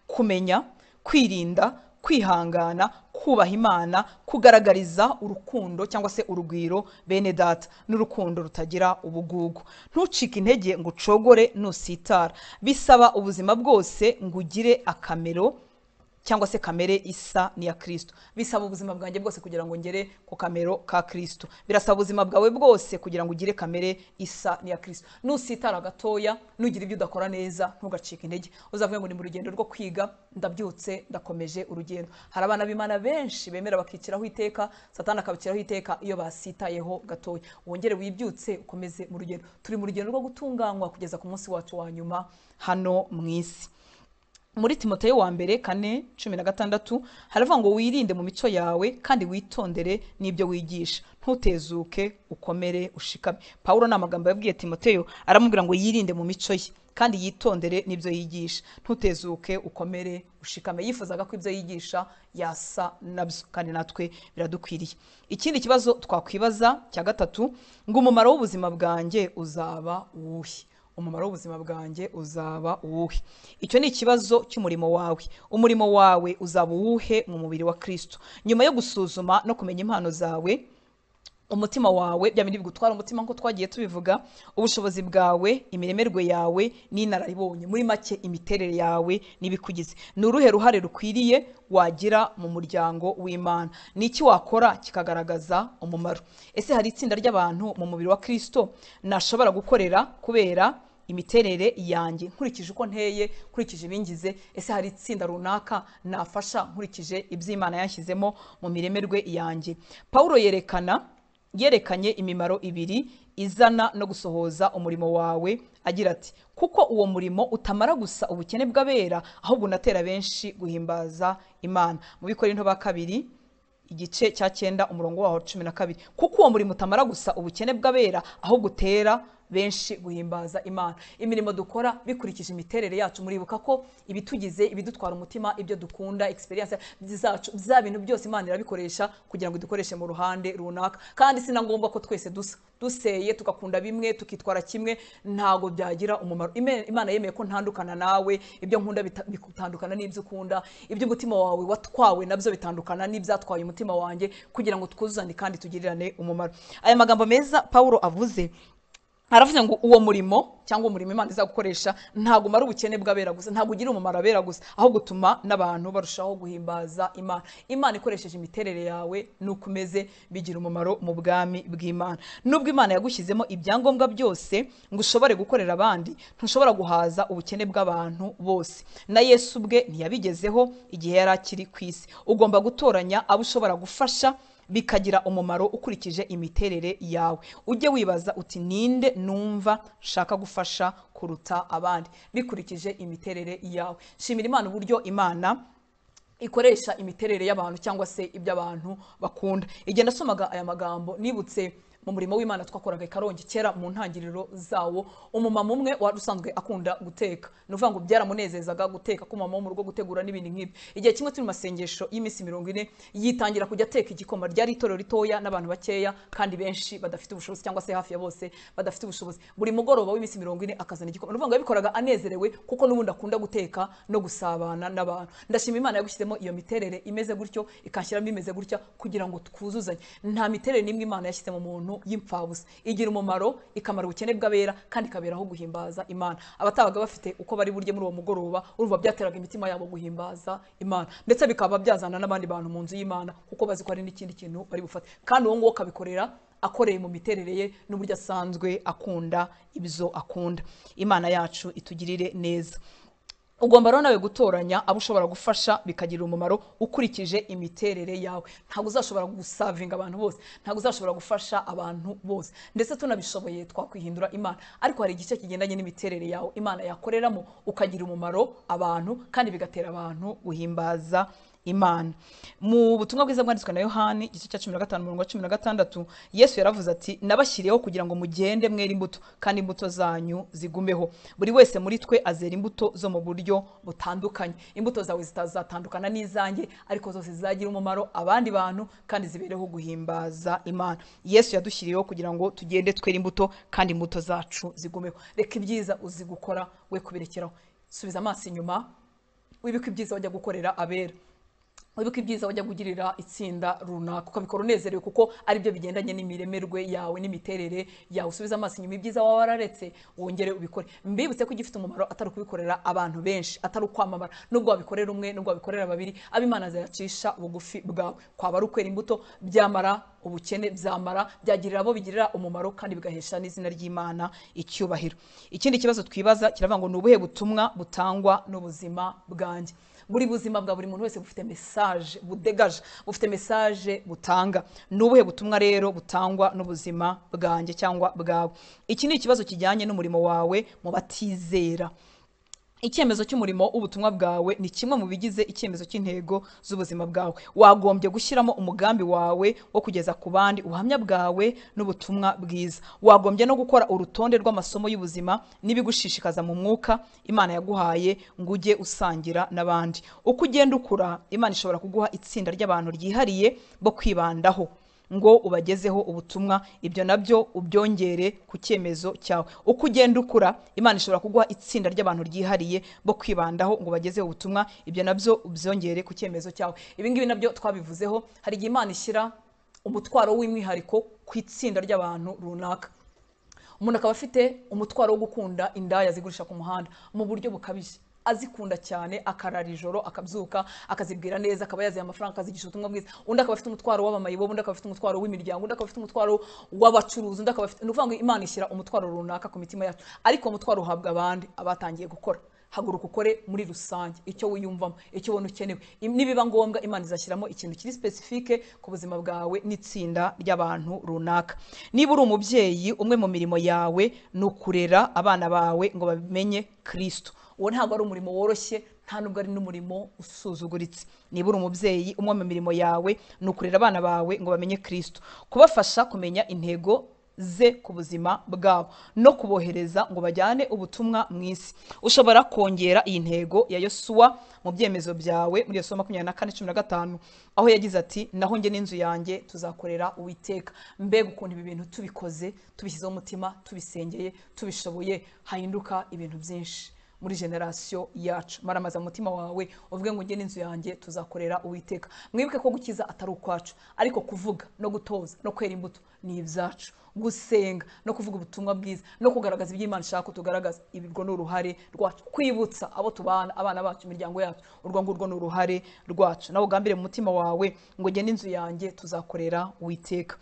kumenya, kwirinda, kwihangana, kubaha Imana, kugaragariza urukundo cyangwa se urugwiro bene data n'urukundo rutagira ubugugu. Ntucike intege ngo ucogore nusitara. Bisaba ubuzima bwose ngo ugire akamero cyangwa se kamere isa n'iya Kristo. Bisaba ubuzima bwanjye bwose kugira ngo ngere ku kamero ka Kristo. Birasaba ubuzima bwawe bwose kugira ngo ugire kamere isa n'iya Kristo. Nusitara gatoya, nugira ibyo udakora neza, ntugacike intege. Uzavuga ngo ni mu rugendo rwo kwiga, ndabyutse, ndakomeje urugendo. Hari abana b'Imana benshi bemera bakiciraho iteka, Satani akabiciraho iteka iyo basitayeho gatoya. Wongere wibyutse ukomeze mu rugendo. Turi mu rugendo rwo gutunganywa kugeza ku munsi wacu wa nyuma hano mu isi. Muri Timoteyo wa mbere 4:16 haravuga ngo wirinde mu mico yawe kandi witondere n'ibyo wigisha, ntutezuke, ukomere, ushikame. Paulo ni amagambo yabwiye Timoteyo, aramubwira ngo yirinde mu mico ye kandi yitondere n'ibyo yigisha, ntutezuke, ukomere, ushikame. Yifuzaga ko ibyo yigisha yasa nabyo, kandi natwe biradukwiriye. Ikindi kibazo twakwibaza cya gatatu, ngo umumaro w'ubuzima bwanjye uzaba uwuhe? Umumaro w'ubuzima bwanjye uzaba uwuhe? Icyo ni ikibazo cy'umurimo wawe. Umurimo wawe uzaba uwuhe mu mubiri wa Kristo? Nyuma yo gusuzuma no kumenya impano zawe, umutima wawe, bya bindi bigutwara umutima nko twagiye tubivuga, ubushobozi bwawe, imiremerwe yawe n'inararibonye, muri make imiterere yawe n'ibikugize, ni uruhe ruhare rukwiriye wagira mu muryango w'Imana? Ni iki wakora kikagaragaza umumaro? Ese hari itsinda ry'abantu mu mubiri wa Kristo nashobora gukorera kubera imiterere yanjye, nkurikije uko nteye, nkurikije ibingize? Ese hari itsinda runaka nafasha nkurikije iby'Imana yanshyizemo mu miremerwe yanjye? Paulo yerekanye imimaro ibiri izana no gusohoza umurimo wawe, agira ati kuko uwo murimo utamara gusa ubukene bw'abera, ahubwo unatera benshi guhimbaza Imana. Mu Bikorinto ba kabiri igice cya 9 umurongo waho 12. Kuko uwo murimo utamara gusa ubukene bw'abera, ahubwo utera benshi guhimbaza Imana. Imirimo dukora bikurikije imiterere yacu, muribuka ko ibitugize, ibidutwara umutima, ibyo dukunda, experience zacu, bya bintu byose Imana irabikoresha kugira ngo idukoreshe mu ruhande runaka. Kandi si na ngombwa ko twese dusa, duseye tugakunda bimwe, tukitwara kimwe, ntago byagira umumaro. Imana yemeye ko ntandukana nawe, ibyo nkunda bitandukana n'ibyo ukunda, ibyo umutima wawe watwawe nabyo bitandukana n'ibyatwaye umutima wanjye, kugira ngo twuzuzane kandi tugirirane umumaro. Aya magambo meza Paulo avuze Aravuze ngo uwo murimo cyangwa umurimo Imana izagukoresha ntabwo umara ubukene bw'abera gusa, ntabwo ugira umumaro abera gusa, ahubwo utuma n'abantu barushaho guhimbaza Imana. Imana ikoresheje imiterere yawe n'uko umeze bigira umumaro mu bwami bw'Imana. Nubwo Imana yagushyizemo ibyangombwa byose ngo ushobore gukorera abandi, ntushobora guhaza ubukene bw'abantu bose. Na Yesu ubwe ntiyabigezeho igihe yari akiri ku isi. Ugomba gutoranya abo ushobora gufasha bikagira umumaro ukurikije imiterere yawe. Ujye wibaza uti ninde numva nshaka gufasha kuruta abandi, bikurikije imiterere yawe. Shimira Imana uburyo Imana ikoresha imiterere y'abantu cyangwa se ibyo abantu bakunda. Igihe nasomaga aya magambo nibutse mu murimo w'Imana twakoraga i Karongi kera mu ntangiriro zawo, umumama umwe wari usanzwe akunda guteka. Ni ukuvuga ngo byaramunezezaga guteka ku mama wo mu rugo, gutegura n'ibindi nk'ibyo. Igihe kimwe turi mu masengesho y'iminsi 40 yitangira kujya ateka igikoma. Ryari itorero ritoya n'abantu bakeya kandi benshi badafite ubushobozi, cyangwa se hafi ya bose badafite ubushobozi. Buri mugoroba w'iminsi 40 akazana igikoma. Ni ukuvuga ngo yabikoraga anezerewe kuko n'ubundi akunda guteka no gusabana n'abantu. Ndashima Imana yagushyizemo iyo miterere imeze gutyo, ikanshyiramo imeze gutya kugira ngo twuzuzanye. Nta miterere n'imwe Imana yashyize mu muntu y'impfabusa. Igira umumaro, ikamara ubukene bw'abera kandi ikaberaho guhimbaza Imana. Abatabaga bafite uko bari burye muri uwo mugoroba, urumva byateraga imitima yabo guhimbaza Imana, ndetse bikaba byazana n'abandi bantu mu nzu y'Imana kuko bazi ko hari n'ikindi kintu bari bufate. Kandi uwo nguwo akabikorera akoreye mu miterere ye n'uburyo asanzwe akunda ibyo akunda. Imana yacu itugirire neza. Ugomba rero nawe gutoranya abo ushobora gufasha bikagira umumaro ukurikije imiterere yawe. Ntabwo uzashobora gusavinga abantu bose, ntabwo uzashobora gufasha abantu bose, ndetse tunabishoboye twakwihindura Imana. Ariko hari igice kigendanye n'imiterere yawe Imana yakoreramo ukagira umumaro abantu kandi bigatera abantu guhimbaza Imana. Mu butumwa bwiza bwanditswe na Yohani igice cya 15 umurongo wa 16, Yesu yaravuze ati nabashyiriyeho kugira ngo mugende mwere imbuto kandi imbuto zanyu zigumeho. Buri wese muri twe azera imbuto zo mu buryo butandukanye. Imbuto zawe zitazatandukana n'izanjye, ariko zose zizagira umumaro abandi bantu kandi zibereho guhimbaza Imana. Yesu yadushyiriyeho kugira ngo tugende twere imbuto kandi imbuto zacu zigumeho. Reka ibyiza uzi gukora we kubirekeraho. Subiza amaso inyuma, wibuke ibyiza wajya gukorera abera, wibuke ibyiza wajya kugirira itsinda runaka, ukabikora unezerewe kuko ari byo bigendanye n'imiremerwe yawe n'imiterere yawe. Usubize amaso inyuma ibyiza waba wararetse wongere ubikore. Mbibutse ko igifite umumaro atari ukubikorera abantu benshi, atari ukwamamara. Nubwo wabikorera umwe, nubwo wabikorera babiri, ab'Imana zayacisha bugufi bwawe. Kwaba ari ukwera imbuto, byamara ubukene, byamara byagirira abo bigirira umumaro kandi bigahesha n'izina ry'Imana icyubahiro. Ikindi kibazo twibaza kiravuga ngo ni ubuhe butumwa butangwa n'ubuzima bwanjye? Buri buzima bwa buri muntu wese bufite message budegaje, bufite message butanga. Ni ubuhe butumwa rero butangwa n'ubuzima bwanjye cyangwa bwawe? Iki ni ikibazo kijyanye n'umurimo wawe mu batizera. Icyemezo cy'umurimo w'ubutumwa bwawe ni kimwe mu bigize icyemezo cy'intego z'ubuzima bwawe. Wagombye gushyiramo umugambi wawe wo kugeza ku bandi ubuhamya bwawe n'ubutumwa bwiza. Wagombye no gukora urutonde rw'amasomo y'ubuzima n'ibigushishikaza mu mwuka Imana yaguhaye ngo ujye usangira n'abandi. Uko ugenda ukura, Imana ishobora kuguha itsinda ry'abantu ryihariye bo kwibandaho ngo ubagezeho ubutumwa, ibyo nabyo ubyongere ku cyemezo cyawe. Uko ugenda ukura, Imana ishobora kuguha itsinda ry'abantu ryihariye bo kwibandaho ngo ubagezeho ubutumwa, ibyo nabyo ubyongere ku cyemezo cyawe. Ibi ngibi nabyo twabivuzeho. Hari igihe Imana ishyira umutwaro w'umwihariko ku itsinda ry'abantu runaka. Umuntu akaba afite umutwaro wo gukunda indaya zigurisha ku muhanda mu buryo bukabije, azikunda cyane, akarara ijoro akabyuka akazibwira neza, akaba yaziha amafaranga, akazigisha ubutumwa bwiza. Undi akaba afite umutwaro w'abamayibo, undi akaba afite umutwaro w'imiryango, undi akaba afite umutwaro w'abacuruzi, undi akaba afite, ni ukuvuga ngo Imana ishyira umutwaro runaka ku mitima yacu, ariko umutwaro uhabwa abandi abatangiye gukora. Haguruka ukore muri rusange icyo wiyumvamo, icyo ubona ukenewe. Nibiba ngombwa Imana izashyiramo ikintu kiri specifique ku buzima bwawe n'itsinda ry'abantu runaka. Niba uri umubyeyi, umwe mu mirimo yawe ni ukurera abana bawe ngo bamenye Kristo. Uwo ntabwo ari umurimo woroshye, nta nubwo ari n'umurimo usuzuguritse. Niba uri umubyeyi, umwe mu mirimo yawe ni ukurera abana bawe ngo bamenye Kristo, kubafasha kumenya intego ze ku buzima bwabo no kubohereza ngo bajyane ubutumwa mu isi. Ushobora kongera iyi ntego ya Yosuwa mu byemezo byawe muri Yosuwa 24:15, aho yagize ati naho njye n'inzu yanjye tuzakorera Uwiteka. Mbega ukuntu ibi bintu tubikoze, tubishyizeho umutima, tubisengeye, tubishoboye, hahinduka ibintu byinshi muri generasiyo yacu. Maramaza mu mutima wawe uvuge ngo njye n'inzu yanjye tuzakorera Uwiteka. Mwibuke ko gukiza atari ukwacu, ariko kuvuga no gutoza no kwera imbuto ni ibyacu. Gusenga no kuvuga ubutumwa bwiza no kugaragaza ibyo Imana ishaka ko tugaragaza, ibwo ni uruhare rwacu. Kwibutsa abo tubana, abana bacu, imiryango yacu, urwo ngurwo ni uruhare rwacu. Nawe ugambire mu mutima wawe ngo njye n'inzu yanjye tuzakorera Uwiteka.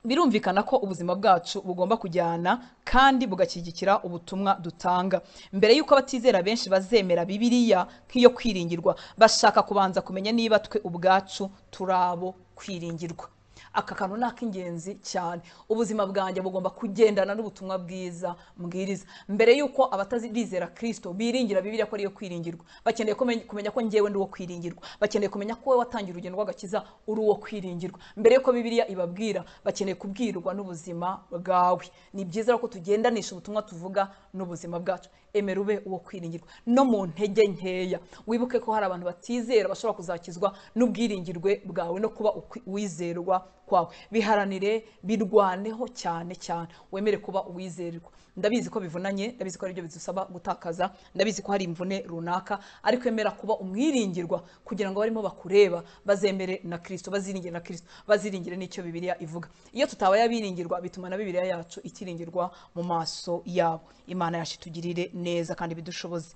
Birumvikana ko ubuzima bwacu bugomba kujyana kandi bugashyigikira ubutumwa dutanga. Mbere y'uko abatizera benshi bazemera Bibiliya nk'iyo kwiringirwa, bashaka kubanza kumenya niba twe ubwacu turabo kwiringirwa. Aka kantu ni ak'ingenzi cyane. Ubuzima bwanjye bugomba kugendana n'ubutumwa bwiza mbwiriza. Mbere y'uko abatazizera Kristo biringira Bibiliya ko ariyo kwiringirwa, bakeneye kumenya ko njyewe ndi uwo kwiringirwa. Bakeneye kumenya ko wowe watangiye urugendo rw'agakiza uri uwo kwiringirwa. Mbere y'uko Bibiliya ibabwira, bakeneye kubwirwa n'ubuzima bwawe. Ni byiza ko tugendanisha ubutumwa tuvuga n'ubuzima bwacu. Emera ube uwo kwiringirwa no mu ntege nkeya. Wibuke ko hari abantu batizera bashobora kuzakizwa n'ubwiringirwe bwawe no kuba uwizerwa kwawe. Biharanire, birwaneho cyane cyane, wemere kuba uwizerwa. Ndabizi ko bivunanye, ndabizi ko ari byo bidusaba gutakaza, ndabizi ko hari imvune runaka, ariko emera kuba umwiringirwa kugira ngo barimo bakureba bazemere na Kristo, baziringire na Kristo, baziringire n'icyo Bibiliya ivuga. Iyo tutabaye abiringirwa bituma na Bibiliya yacu itiringirwa mu maso yabo. Imana yacu itugirire neza kandi bidushoboze.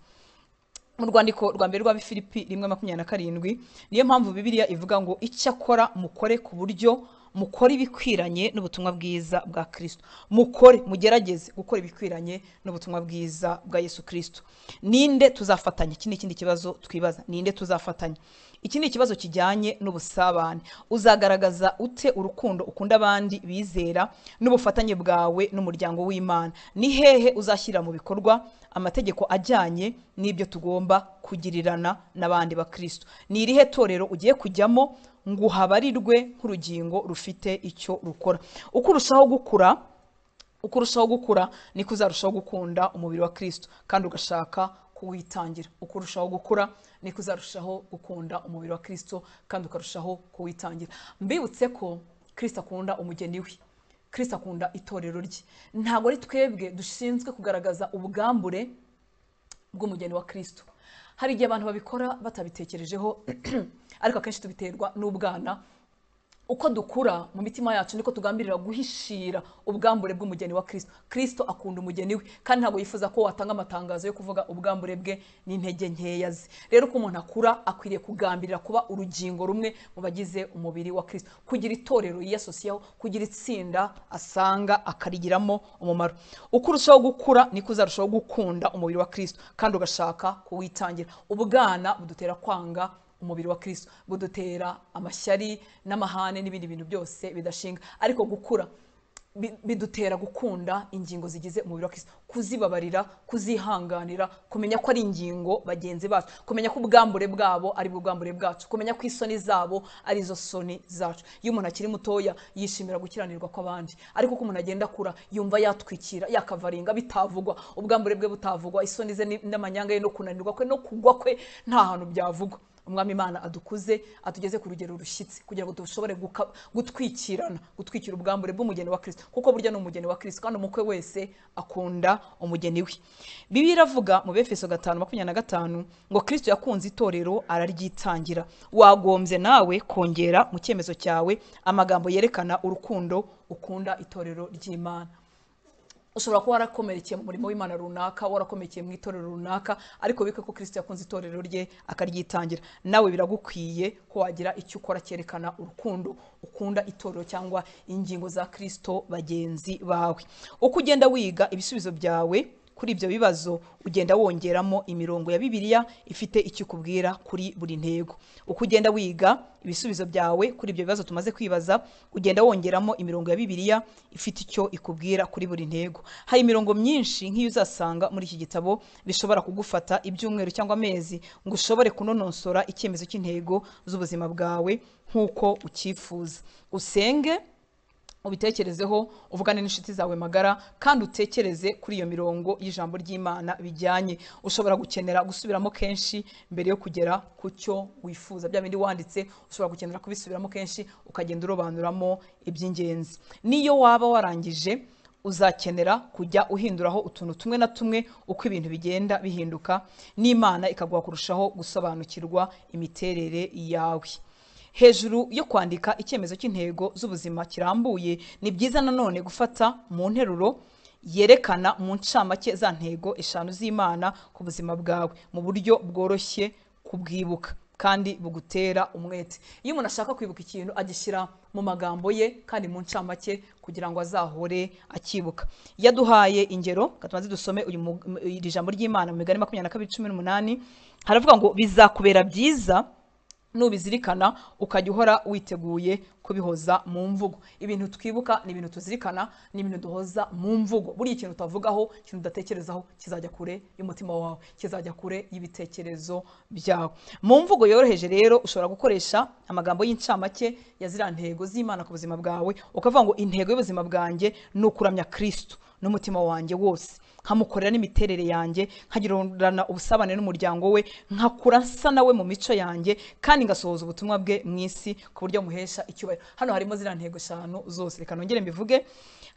Mu rwandiko rwa mbere rwa Filipi 1:27, niyo mpamvu Bibiliya ivuga ngo icyakora mukore ku buryo mukore ibikwiranye n'ubutumwa bwiza bwa Kristo. Mukore, mugerageze gukora ibikwiranye n'ubutumwa bwiza bwa Yesu Kristo. Ninde tuzafatanya? Iki ni ikindi kibazo twibaza. Ninde tuzafatanya? Iki ni ikibazo kijyanye n'ubusabane. Uzagaragaza ute urukundo ukunda abandi bizera n'ubufatanye bwawe n'umuryango w'Imana? Ni hehe uzashyira mu bikorwa amategeko ajyanye n'ibyo tugomba kugirirana n'abandi bakristo? Ni irihe torero ugiye kujyamo ngo uhabarirwe nk'urugingo rufite icyo rukora? Uko urushaho gukura niko uzarushaho gukunda umubiri wa Kristo kandi ugashaka kuwitangira. Uko urushaho gukura niko uzarushaho gukunda umubiri wa Kristo kandi ukarushaho kuwitangira. Mbibutse ko Kristo akunda umugeni we, Kristo akunda itorero rye. Ntabwo ari twebwe dushinzwe kugaragaza ubwambure bw'umugeni wa Kristo. Hari igihe abantu babikora batabitekerejeho, ariko akenshi tubiterwa n'ubwana. Uko dukura mu mitima yacu niko tugambirira guhishira ubwambure bw'umugeni wa Kristo. Kristo akunda umugeni we kandi ntabwo yifuza ko watanga amatangazo yo kuvuga ubwambure bwe n'intege nkeya ze. Rero uko umuntu akura akwiriye kugambirira kuba urugingo rumwe mu bagize umubiri wa Kristo, kugira itorero yiyasosiyeho, kugira itsinda asanga akarigiramo umumaro. Uko urushaho gukura niko uzarushaho gukunda umubiri wa Kristo kandi ugashaka kuwitangira. Ubwana budutera kwanga umubiri wa Kristo, budutera amashyari n'amahane n'ibindi bintu byose bidashinga. Ariko gukura bidutera gukunda ingingo zigize umubiri wa Kristo, kuzibabarira, kuzihanganira, kumenya ko ari ingingo bagenzi bacu, kumenya ko ubwambure bwabo ari bwo bwambure bwacu, kumenya ko isoni zabo ari zo soni zacu. Iyo umuntu akiri mutoya yishimira gukiranirwa kw'abandi, ariko uko umuntu agenda akura yumva yatwikira, yakavaringa bitavugwa, ubwambure bwe butavugwa, isoni ze n'amanyanga ye no kunanirwa kwe no kugwa kwe nta hantu byavugwa. Umwami Imana adukuze, atugeze ku rugero rushyitse kugira ngo dushobore gutwikirana, gutwikira ubwambure bw'umugeni wa Kristo, kuko burya ni umugeni wa Kristo kandi umukwe wese akunda umugeni we. Bibiliya iravuga mu Befeso 5:25 ngo Kristo yakunze itorero araryitangira. Wagombye nawe kongera mu cyemezo cyawe amagambo yerekana urukundo ukunda itorero ry'Imana. Ushobora kuba warakomerekeye mu murimo w'Imana runaka, warakomerekeye mu itorero runaka, ariko bike ko Kristo yakunze itorero rye akaryitangira. Nawe biragukwiye ko wagira icyo ukora cyerekana urukundo ukunda itorero cyangwa ingingo za Kristo bagenzi bawe. Uko ugenda wiga ibisubizo byawe kuri ibyo bibazo, ugenda wongeramo imirongo ya Bibiliya ifite icyo ikubwira kuri buri ntego. Uko ugenda wiga ibisubizo byawe kuri ibyo bibazo tumaze kwibaza, ugenda wongeramo imirongo ya Bibiliya ifite icyo ikubwira kuri buri ntego. Hari imirongo myinshi nk'iyo uzasanga muri iki gitabo bishobora kugufata ibyumweru cyangwa amezi ngo ushobore kunonosora icyemezo cy'intego z'ubuzima bwawe nk'uko ucyifuza. Usenge, ubitekerezeho, uvugane n'inshuti zawe magara, kandi utekereze kuri iyo mirongo y'ijambo ry'Imana bijyanye. Ushobora gukenera gusubiramo kenshi mbere yo kugera ku cyo wifuza. Bya bindi wanditse ushobora gukenera kubisubiramo kenshi ukagenda urobanuramo iby'ingenzi. Niyo waba warangije Uzakenera kujya uhinduraho utuntu tumwe na tumwe uko ibintu bigenda bihinduka, n'Imana ikaguha kurushaho gusobanukirwa imiterere yawe. Hejuru yo kwandika icyemezo cy'intego z'ubuzima kirambuye, ni byiza nanone gufata mu nteruro yerekana mu ncamake za ntego 5 z'Imana ku buzima bwawe mu buryo bworoshye kubwibuka kandi bugutera umwete. Iyo umuntu ashaka kwibuka ikintu agishyira mu magambo ye kandi mu ncamake kugira ngo azahore akibuka. Yaduhaye ingero, katumaze dusome iri jambo ry'Imana mu Migani 22:18, haravuga ngo bizakubera byiza nubizirikana ukajya uhora witeguye kubihoza mu mvugo. Ibintu twibuka ni ibintu tuzirikana, ni ibintu duhoza mu mvugo. Buri ikintu utavugaho, ikintu udatekerezaho kizajya kure y'umutima wawe, kizajya kure y'ibitekerezo byawe. Mu mvugo yoroheje rero ushobora gukoresha amagambo y'incamake ya ziriya ntego z'Imana ku buzima bwawe, ukavuga ngo intego y'ubuzima bwanjye ni ukuramya Kristo n'umutima wanjye wose, nkamukorera n'imiterere yanjye, nkagirana ubusabane n'umuryango we, nkakura nsa nawe mu mico yanjye, kandi ngasohoza ubutumwa bwe mu isi ku buryo muhesha icyubahiro. Hano harimo ziriya ntego 5 zose. Reka nongere mbivuge.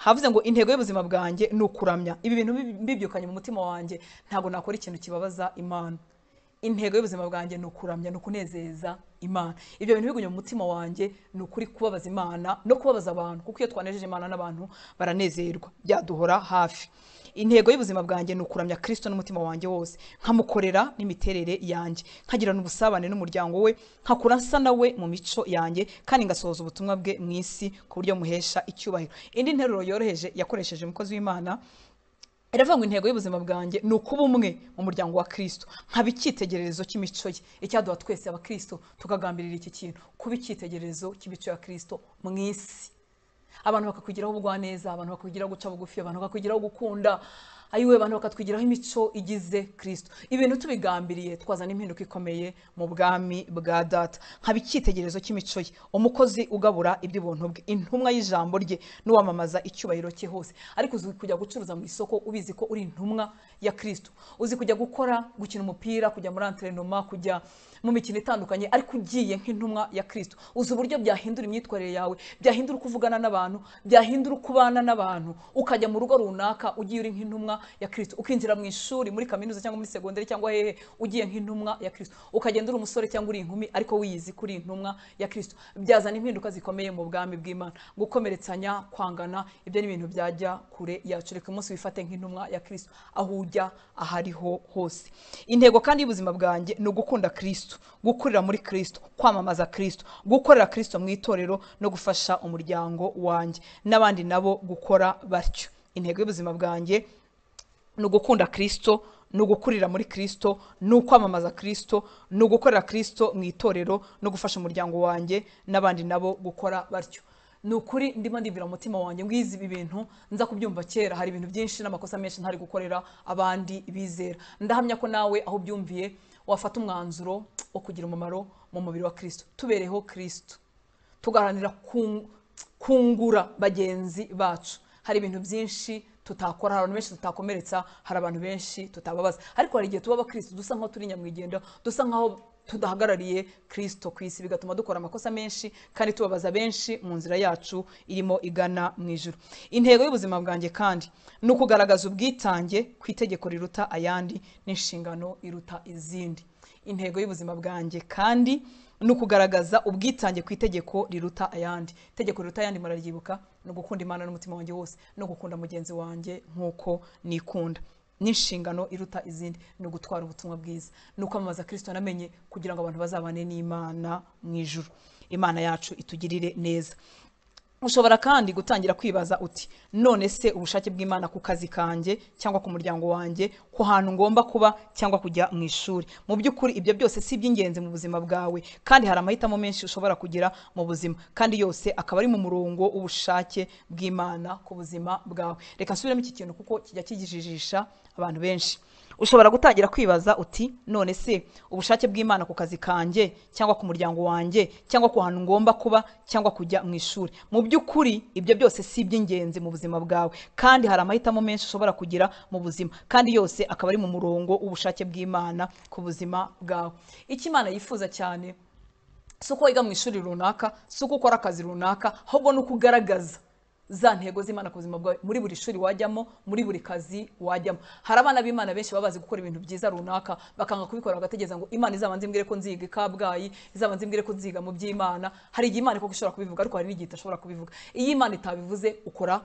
Havuze ngo intego y'ubuzima bwanjye ni ukuramya. Ibi bintu mbibyukanye mu mutima wanjye, ntabwo nakora ikintu kibabaza Imana. Intego y'ubuzima bwanjye ni ukuramya, ni ukunezeza Imana. Ibyo bintu bigumye mu mutima wanjye ni ukuri kubabaza Imana no kubabaza abantu, kuko iyo twanejeje Imana n'abantu baranezerwa, byaduhora hafi. Intego y'ubuzima bwanjye ni ukuramya Kristo n'umutima wanjye wose, nkamukorera n'imiterere yanjye, nkagirana ubusabane n'umuryango we, nkakura nsa nawe mu mico yanjye, kandi ngasohoza ubutumwa bwe mu isi ku buryo muhesha icyubahiro. Indi nteruro yoroheje yakoresheje umukozi w'Imana iravuga ngo intego y'ubuzima bwanjye ni ukuba umwe mu muryango wa Kristo, nkaba icyitegererezo cy'imico ye. Icyaduha twese abakristo tukagambirira iki kintu, kuba icyitegererezo cy'imico ya Kristo mu isi. Abantu bakakwigiraho ubugwaneza, abantu bakakwigiraho guca bugufi, abantu bakakwigiraho gukunda, ayiwe abantu bakatwigiraho imico igize Kristo. Ibintu tubigambiriye twazana impinduka ikomeye mu bwami bwa Data. Nkaba icyitegererezo cy'imico ye, umukozi ugabura iby'ubuntu bwe, intumwa y'ijambo rye, n'uwamamaza icyubahiro cye hose. Ariko uzi kujya gucuruza mu isoko ubizi ko uri intumwa ya Kristo, uzi kujya gukora, gukina umupira, kujya muri entraînement, kujya mu mikino itandukanye, ariko ugiye nk'intumwa ya Kristo. Uzi uburyo byahindura imyitwarire yawe, byahindura uko uvugana n'abantu, byahindura uko ubana n'abantu. Ukajya mu rugo runaka ugiye uri nk'intumwa ya Kristo, ukinjira mu ishuri, muri kaminuza cyangwa muri segonderi cyangwa hehe ugiye nk'intumwa ya Kristo, ukagenda uri umusore cyangwa uri inkumi ariko wiyizi kuri intumwa ya Kristo. Byazana impinduka zikomeye mu bwami bw'Imana. Gukomeretsanya, kwangana, ibyo ni ibintu byajya kure yacu. Reka umunsi wifate nk'intumwa ya Kristo aho ujya ahariho hose. Intego kandi y'ubuzima bwanjye ni ugukunda Kristo, gukurira muri Kristo, kwamamaza Kristo, gukorera Kristo mu itorero no gufasha umuryango wanjye n'abandi nabo gukora batyo. Intego y'ubuzima bwanjye ni ugukunda Kristo, ni ugukurira muri Kristo, ni ukwamamaza Kristo, ni ugukorera Kristo mu itorero no gufasha umuryango wanjye n'abandi nabo gukora batyo. Ni ukuri ndimo ndibwira umutima wanjye ngizi ibi bintu nza kubyumva kera, hari ibintu byinshi n'amakosa menshi ntari gukorera abandi bizera. Ndahamya ko nawe aho ubyumviye wafata umwanzuro wo kugira umumaro mu mubiri wa Kristo. Tubereho Kristo, tugaharanira kungura bagenzi bacu. Hari ibintu byinshi tutakora, hari abantu benshi tutakomeretsa, hari abantu benshi tutababaza, ariko hari igihe tuba abakristo dusa nkaho turi nyamwigenda, dusa nkaho tudahagarariye Kristo ku isi, bigatuma dukora amakosa menshi kandi tubabaza benshi mu nzira yacu irimo igana mu ijuru. Intego y'ubuzima bwanjye kandi ni ukugaragaza ubwitange ku itegeko riruta ayandi n'inshingano iruta izindi. Intego y'ubuzima bwanjye kandi ni ukugaragaza ubwitange ku itegeko riruta ayandi. Itegeko riruta ayandi muraryibuka, ni ugukunda Imana n'umutima wanjye wose, no gukunda mugenzi wanjye nk'uko nikunda. N'inshingano iruta izindi ni ugutwara ubutumwa bwiza, ni ukwamamaza Kristo namenye kugira ngo abantu bazabane n'Imana mu ijuru. Imana yacu itugirire neza. Ushobora kandi gutangira kwibaza uti none se ubushake bw'Imana ku kazi kanjye cyangwa ku muryango wanjye, ku hantu ngomba kuba cyangwa kujya mu ishuri. Mu by'ukuri ibyo byose si iby'ingenzi mu buzima bwawe, kandi hari amahitamo menshi ushobora kugira mu buzima, kandi yose akaba ari mu murongo w'ubushake bw'Imana ku buzima bwawe. Reka nsubiremo iki kintu kuko kijya kijijisha abantu benshi. Ushobora gutangira kwibaza uti none se ubushake bw'Imana ku kazi kanjye cyangwa ku muryango wanjye cyangwa ku hantu ngomba kuba cyangwa kujya mu ishuri. Mu by'ukuri ibyo byose si iby'ingenzi mu buzima bwawe, kandi hari amahitamo menshi ushobora kugira mu buzima, kandi yose akaba ari mu murongo w'ubushake bw'Imana ku buzima bwawe. Icyo Imana yifuza cyane si uko wiga mu ishuri runaka, si uko ukora akazi runaka, ahubwo ni uko ugaragaza za ntego z'Imana ku buzima bwawe muri buri shuri wajyamo, muri buri kazi wajyamo. Hari abana b'Imana benshi baba bazi gukora ibintu byiza runaka, bakanga kubikora bagategereza ngo Imana izabanze imbwire ko nziga i Kabgayi, izabanze imbwire ko nziga mu by'Imana. Hari igihe Imana koko ishobora kubivuga, ariko hari n'igihe idashobora kubivuga. Iyo Imana itabivuze, ukora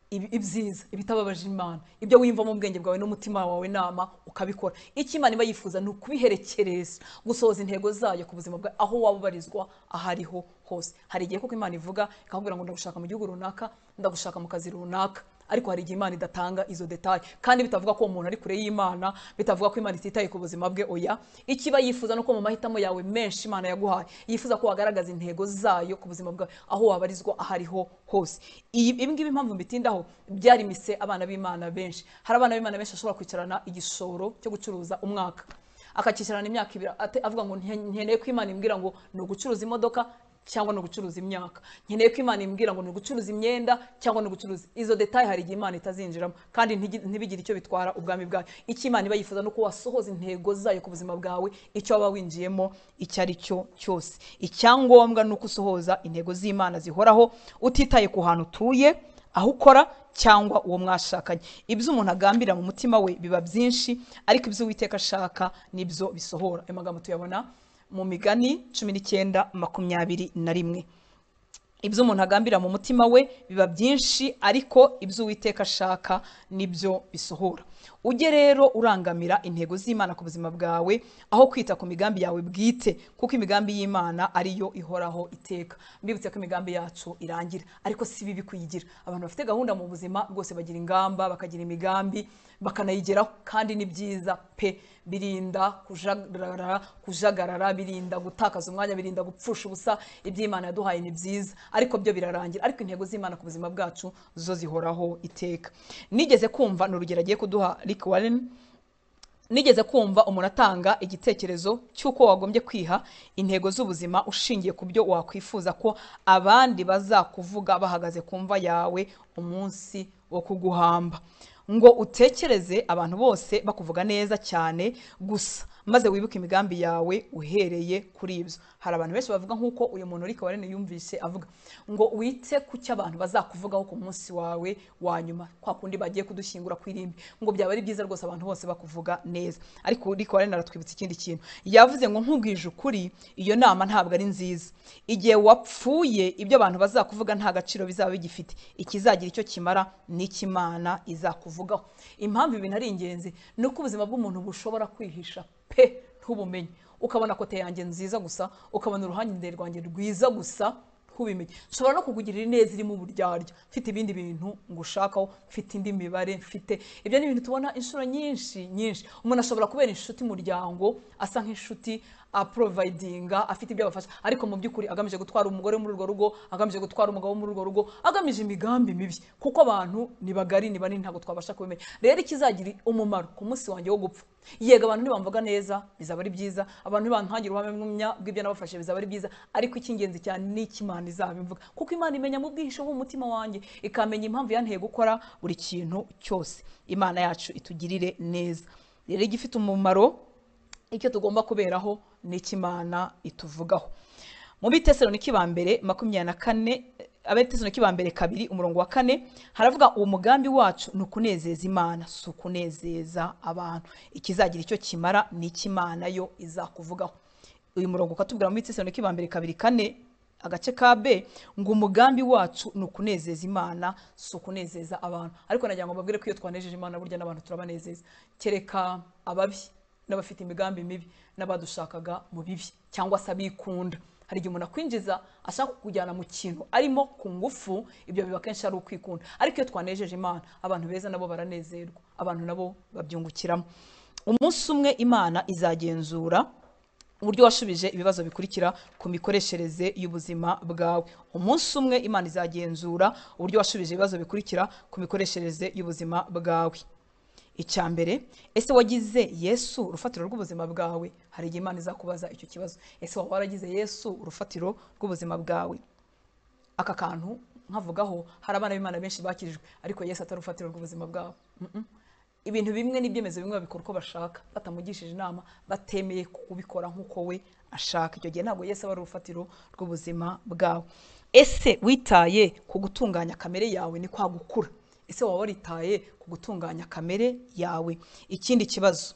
ibyiza, ibitababaje Imana, ibyo wiyumva mu bwenge bwawe n'umutima wawe nama ukabikora. Icyo Imana iba yifuza ni ukubiherekereza, gusohoza intego zayo ku buzima bwawe aho waba ubarizwa aho ariho hose. Hari igihe koko Imana ivuga ikakubwira ngo ndagushaka mu gihugu runaka, ndagushaka mu kazi runaka, ariko hari igihe Imana idatanga izo detail, kandi bitavuga ko umuntu ari kure y'Imana, bitavuga ko Imana ititaye ku buzima bwe. Oya, ikiba yifuza nuko mu mahitamo yawe menshi Imana yaguhaye, yifuza ko wagaragaza intego zayo ku buzima bwawe aho wabarizwa aho ariho hose. Ibi ngibi impamvu mbitindaho, byarimise abana b'Imana benshi. Hari abana b'Imana benshi bashobora kwicarana igishoro cyo gucuruza umwaka, akakicarana imyaka ibiri, avuga ngo nkeneye ko Imana imbwira ngo ni ugucuruza imodoka cyangwa ni ugucuruza imyaka, nkeneye ko Imana imbwira ngo ni ugucuruza imyenda cyangwa ni ugucuruza izo detail. Hari igihe Imana itazinjiramo kandi ntibigire icyo bitwara ubwami bwayo. Icyo Imana iba yifuza ni uko wasohoza intego zayo ku buzima bwawe, icyo waba winjiyemo icyo ari cyo cyose. Icyangombwa ni uko usohoza intego z'Imana zihoraho, utitaye ku hantu utuye, aho ukora cyangwa uwo mwashakanye. Ibyo umuntu agambira mu mutima we biba byinshi, ariko ibyo Uwiteka ashaka nibyo bisohora. Ayo magambo tuyabona mu Migani 19:21. Ibyo umuntu agambira mu mutima we biba byinshi, ariko ibyo Uwiteka ashaka nibyo bisohora. Ujye rero urangamira intego z'Imana ku buzima bwawe, aho kwita ku migambi yawe bwite, kuko imigambi y'Imana ariyo ihoraho iteka. Mbibutse ko imigambi yacu irangira, ariko si bibi kuyigira. Abantu bafite gahunda mu buzima rwose bagira ingamba, bakagira imigambi, bakanayigeraho, kandi ni byiza pe. Birinda kujagarara, birinda gutakaza umwanya, birinda gupfusha ubusa. Iby'Imana yaduhaye ni byiza, ariko byo birarangira. Ariko intego z'Imana ku buzima bwacu zo zihoraho iteka. Nigeze kumva, ni urugero agiye kuduha Rick Warren, nigeze kumva umuntu atanga igitekerezo cy'uko wagombye kwiha intego z'ubuzima ushingiye ku byo wakwifuza ko abandi bazakuvuga bahagaze ku mva yawe umunsi wo kuguhamba. Ngo utekereze abantu bose bakuvuga neza cyane gusa, maze wibuke imigambi yawe uhereye kuri ibyo. Hari abantu benshi bavuga nk'uko uyu muntu Rick Warren yumvise avuga ngo wite ku cyo abantu bazakuvugaho ku munsi wawe wa nyuma, kwa kundi bagiye kudushyingura ku irimbi, ngo byaba ari byiza rwose abantu bose bakuvuga neza. Ariko Rick Warren aratwibutsa ikindi kintu yavuze ngo nkubwije ukuri, iyo nama ntabwo ari nziza. Igihe wapfuye ibyo abantu bazakuvuga nta gaciro bizaba bigifite, ikizagira icyo kimara n'ikimana izakuvugaho. Impamvu ibintu ari ingenzi ni uko ubuzima bw'umuntu bushobora kwihisha pe ntubumenye. Ukabona kote yanjye nziza gusa, ukabona uruhande rwanjye rwiza gusa, ntubimenye. Nshobora no kukugirira ineza irimo uburyarya, mfite ibindi bintu ngushakaho, mfite indi mibare, mfite ibyo. Ni ibintu tubona inshuro nyinshi nyinshi. Umuntu ashobora kubera inshuti umuryango, asa nk'inshuti, aprovidinga, afite ibyo abafasha, ariko mu by'ukuri agamije gutwara umugore muri urwo rugo, agamije gutwara umugabo muri urwo rugo, agamije imigambi mibi, kuko abantu ni bagari ni banini, ntabwo twabasha kubimenya. Rero ikizagira umumaro ku munsi wanjye wo gupfa, yego abantu ntibamvuga neza bizaba ari byiza, abantu ntibantangira ubuhamya bw'ibyo nabafashe bizaba ari byiza, ariko icy'ingenzi cyane ni icyo Imana izabivuga, kuko Imana imenya mu bwihisho bw'umutima wanjye, ikamenya impamvu yanteye gukora buri kintu cyose. Imana yacu itugirire neza. Rero igifite umumaro, icyo tugomba kuberaho ni icyo Imana ituvugaho. Mu Bitesalonike ba mbere 24, Abatesalonike ba mbere 2 umurongo wa 4 haravuga uwo mugambi wacu ni ukunezeza Imana, si ukunezeza abantu. Ikizagira icyo kimara ni icyo Imana yo izakuvugaho. Uyu murongo ukatubwira mu Bitesalonike ba mbere 2:4 agace ka B ngo umugambi wacu ni ukunezeza Imana, si ukunezeza abantu. Ariko nagira ngo mbabwire ko iyo twanejeje Imana burya n'abantu turabanezeza, kereka ababi n'abafite imigambi mibi n'abadushakaga mu bibi cyangwa se abikunda. Hari igihe umuntu akwinjiza ashaka kukujyana mu kintu arimo ku ngufu, ibyo biba kenshi ari ukwikunda. Ariko iyo twanejeje Imana, abantu beza nabo baranezerwa, abantu nabo babyungukiramo. Umunsi umwe Imana izagenzura uburyo washubije ibibazo bikurikira ku mikoreshereze y'ubuzima bwawe. Umunsi umwe Imana izagenzura uburyo washubije ibibazo bikurikira ku mikoreshereze y'ubuzima bwawe. Icya mbere, ese wagize Yesu urufatiro rw'ubuzima bwawe? Hari igihe Imana izakubaza icyo kibazo. Ese waba waragize Yesu urufatiro rw'ubuzima bwawe? Aka kantu nkavugaho, hari abana b'Imana benshi bakirijwe ariko Yesu atari urufatiro rw'ubuzima bwabo. Ibintu bimwe n'ibyemezo bimwe babikora uko bashaka, batamugishije inama, batemeye kubikora nk'uko we ashaka. Icyo gihe ntabwo Yesu aba ari urufatiro rw'ubuzima bwawe. Ese witaye ku gutunganya kamere yawe? Ni kwa gukura. Ese waba waritaye ku gutunganya kamere yawe? Ikindi kibazo,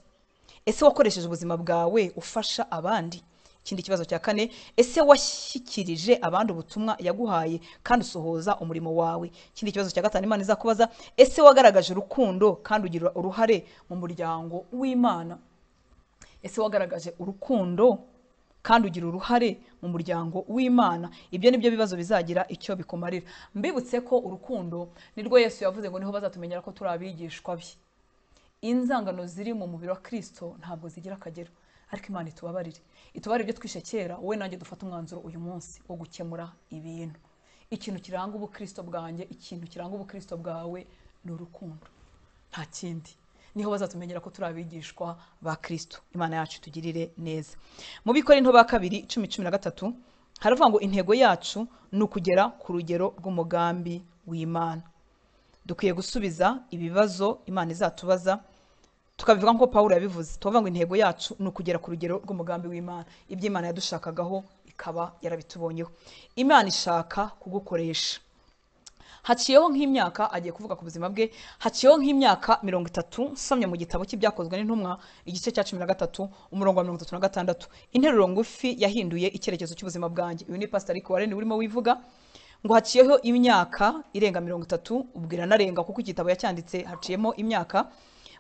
ese wakoresheje ubuzima bwawe ufasha abandi? Ikindi kibazo cya kane, ese washyikirije abandi ubutumwa yaguhaye kandi usohoza umurimo wawe? Ikindi kibazo cya gatanu Imana izakubaza, ese wagaragaje urukundo kandi ugira uruhare mu muryango w'Imana? Ese wagaragaje urukundo kandi ugira uruhare mu muryango w'Imana? Ibyo nibyo bibazo bizagira icyo bikumarira. Mbibutse ko urukundo nirwo Yesu yavuze ngo niho bazatumenyera ko turi abigishwa be. Inzangano ziri mu mubiri wa Kristo ntabwo zigira akagero, ariko Imana itubabarire, itubabarire ibyo twishe kera. Wowe nanjye dufate umwanzuro uyu munsi wo gukemura ibintu. Ikintu kiranga ubukristo bwanjye, ikintu kiranga ubukristo bwawe ni urukundo, nta kindi. Niho bazatumenyera ko turi abigishwa ba Kristo. Imana yacu tugirire neza. Mu Bikorinto ba kabiri 10:13 haravuga ngo intego yacu ni ukugera ku rugero rw'umugambi w'Imana. Dukwiye gusubiza ibibazo Imana izatubaza, tukabivuga nko Pawulo yabivuze, tukavuga ngo intego yacu ni ukugera ku rugero rw'umugambi w'Imana. Ibyo Imana yadushakagaho ikaba yarabitubonyeho. Imana ishaka kugukoresha. Haciyeho nk'imyaka, agiye kuvuga ku buzima bwe, haciyeho nk'imyaka 30, nsomye mu gitabo cy'ibyakozwe n'intumwa igice cya 13 umurongo wa 36, interuro ngufi yahinduye icyerekezo cy'ubuzima bwanjye. Uyu ni Pastor Rick Warren urimo wivuga ngo haciyeho imyaka irenga 30, ubwira narenga kuko igitabo yacyanditse haciyemo imyaka.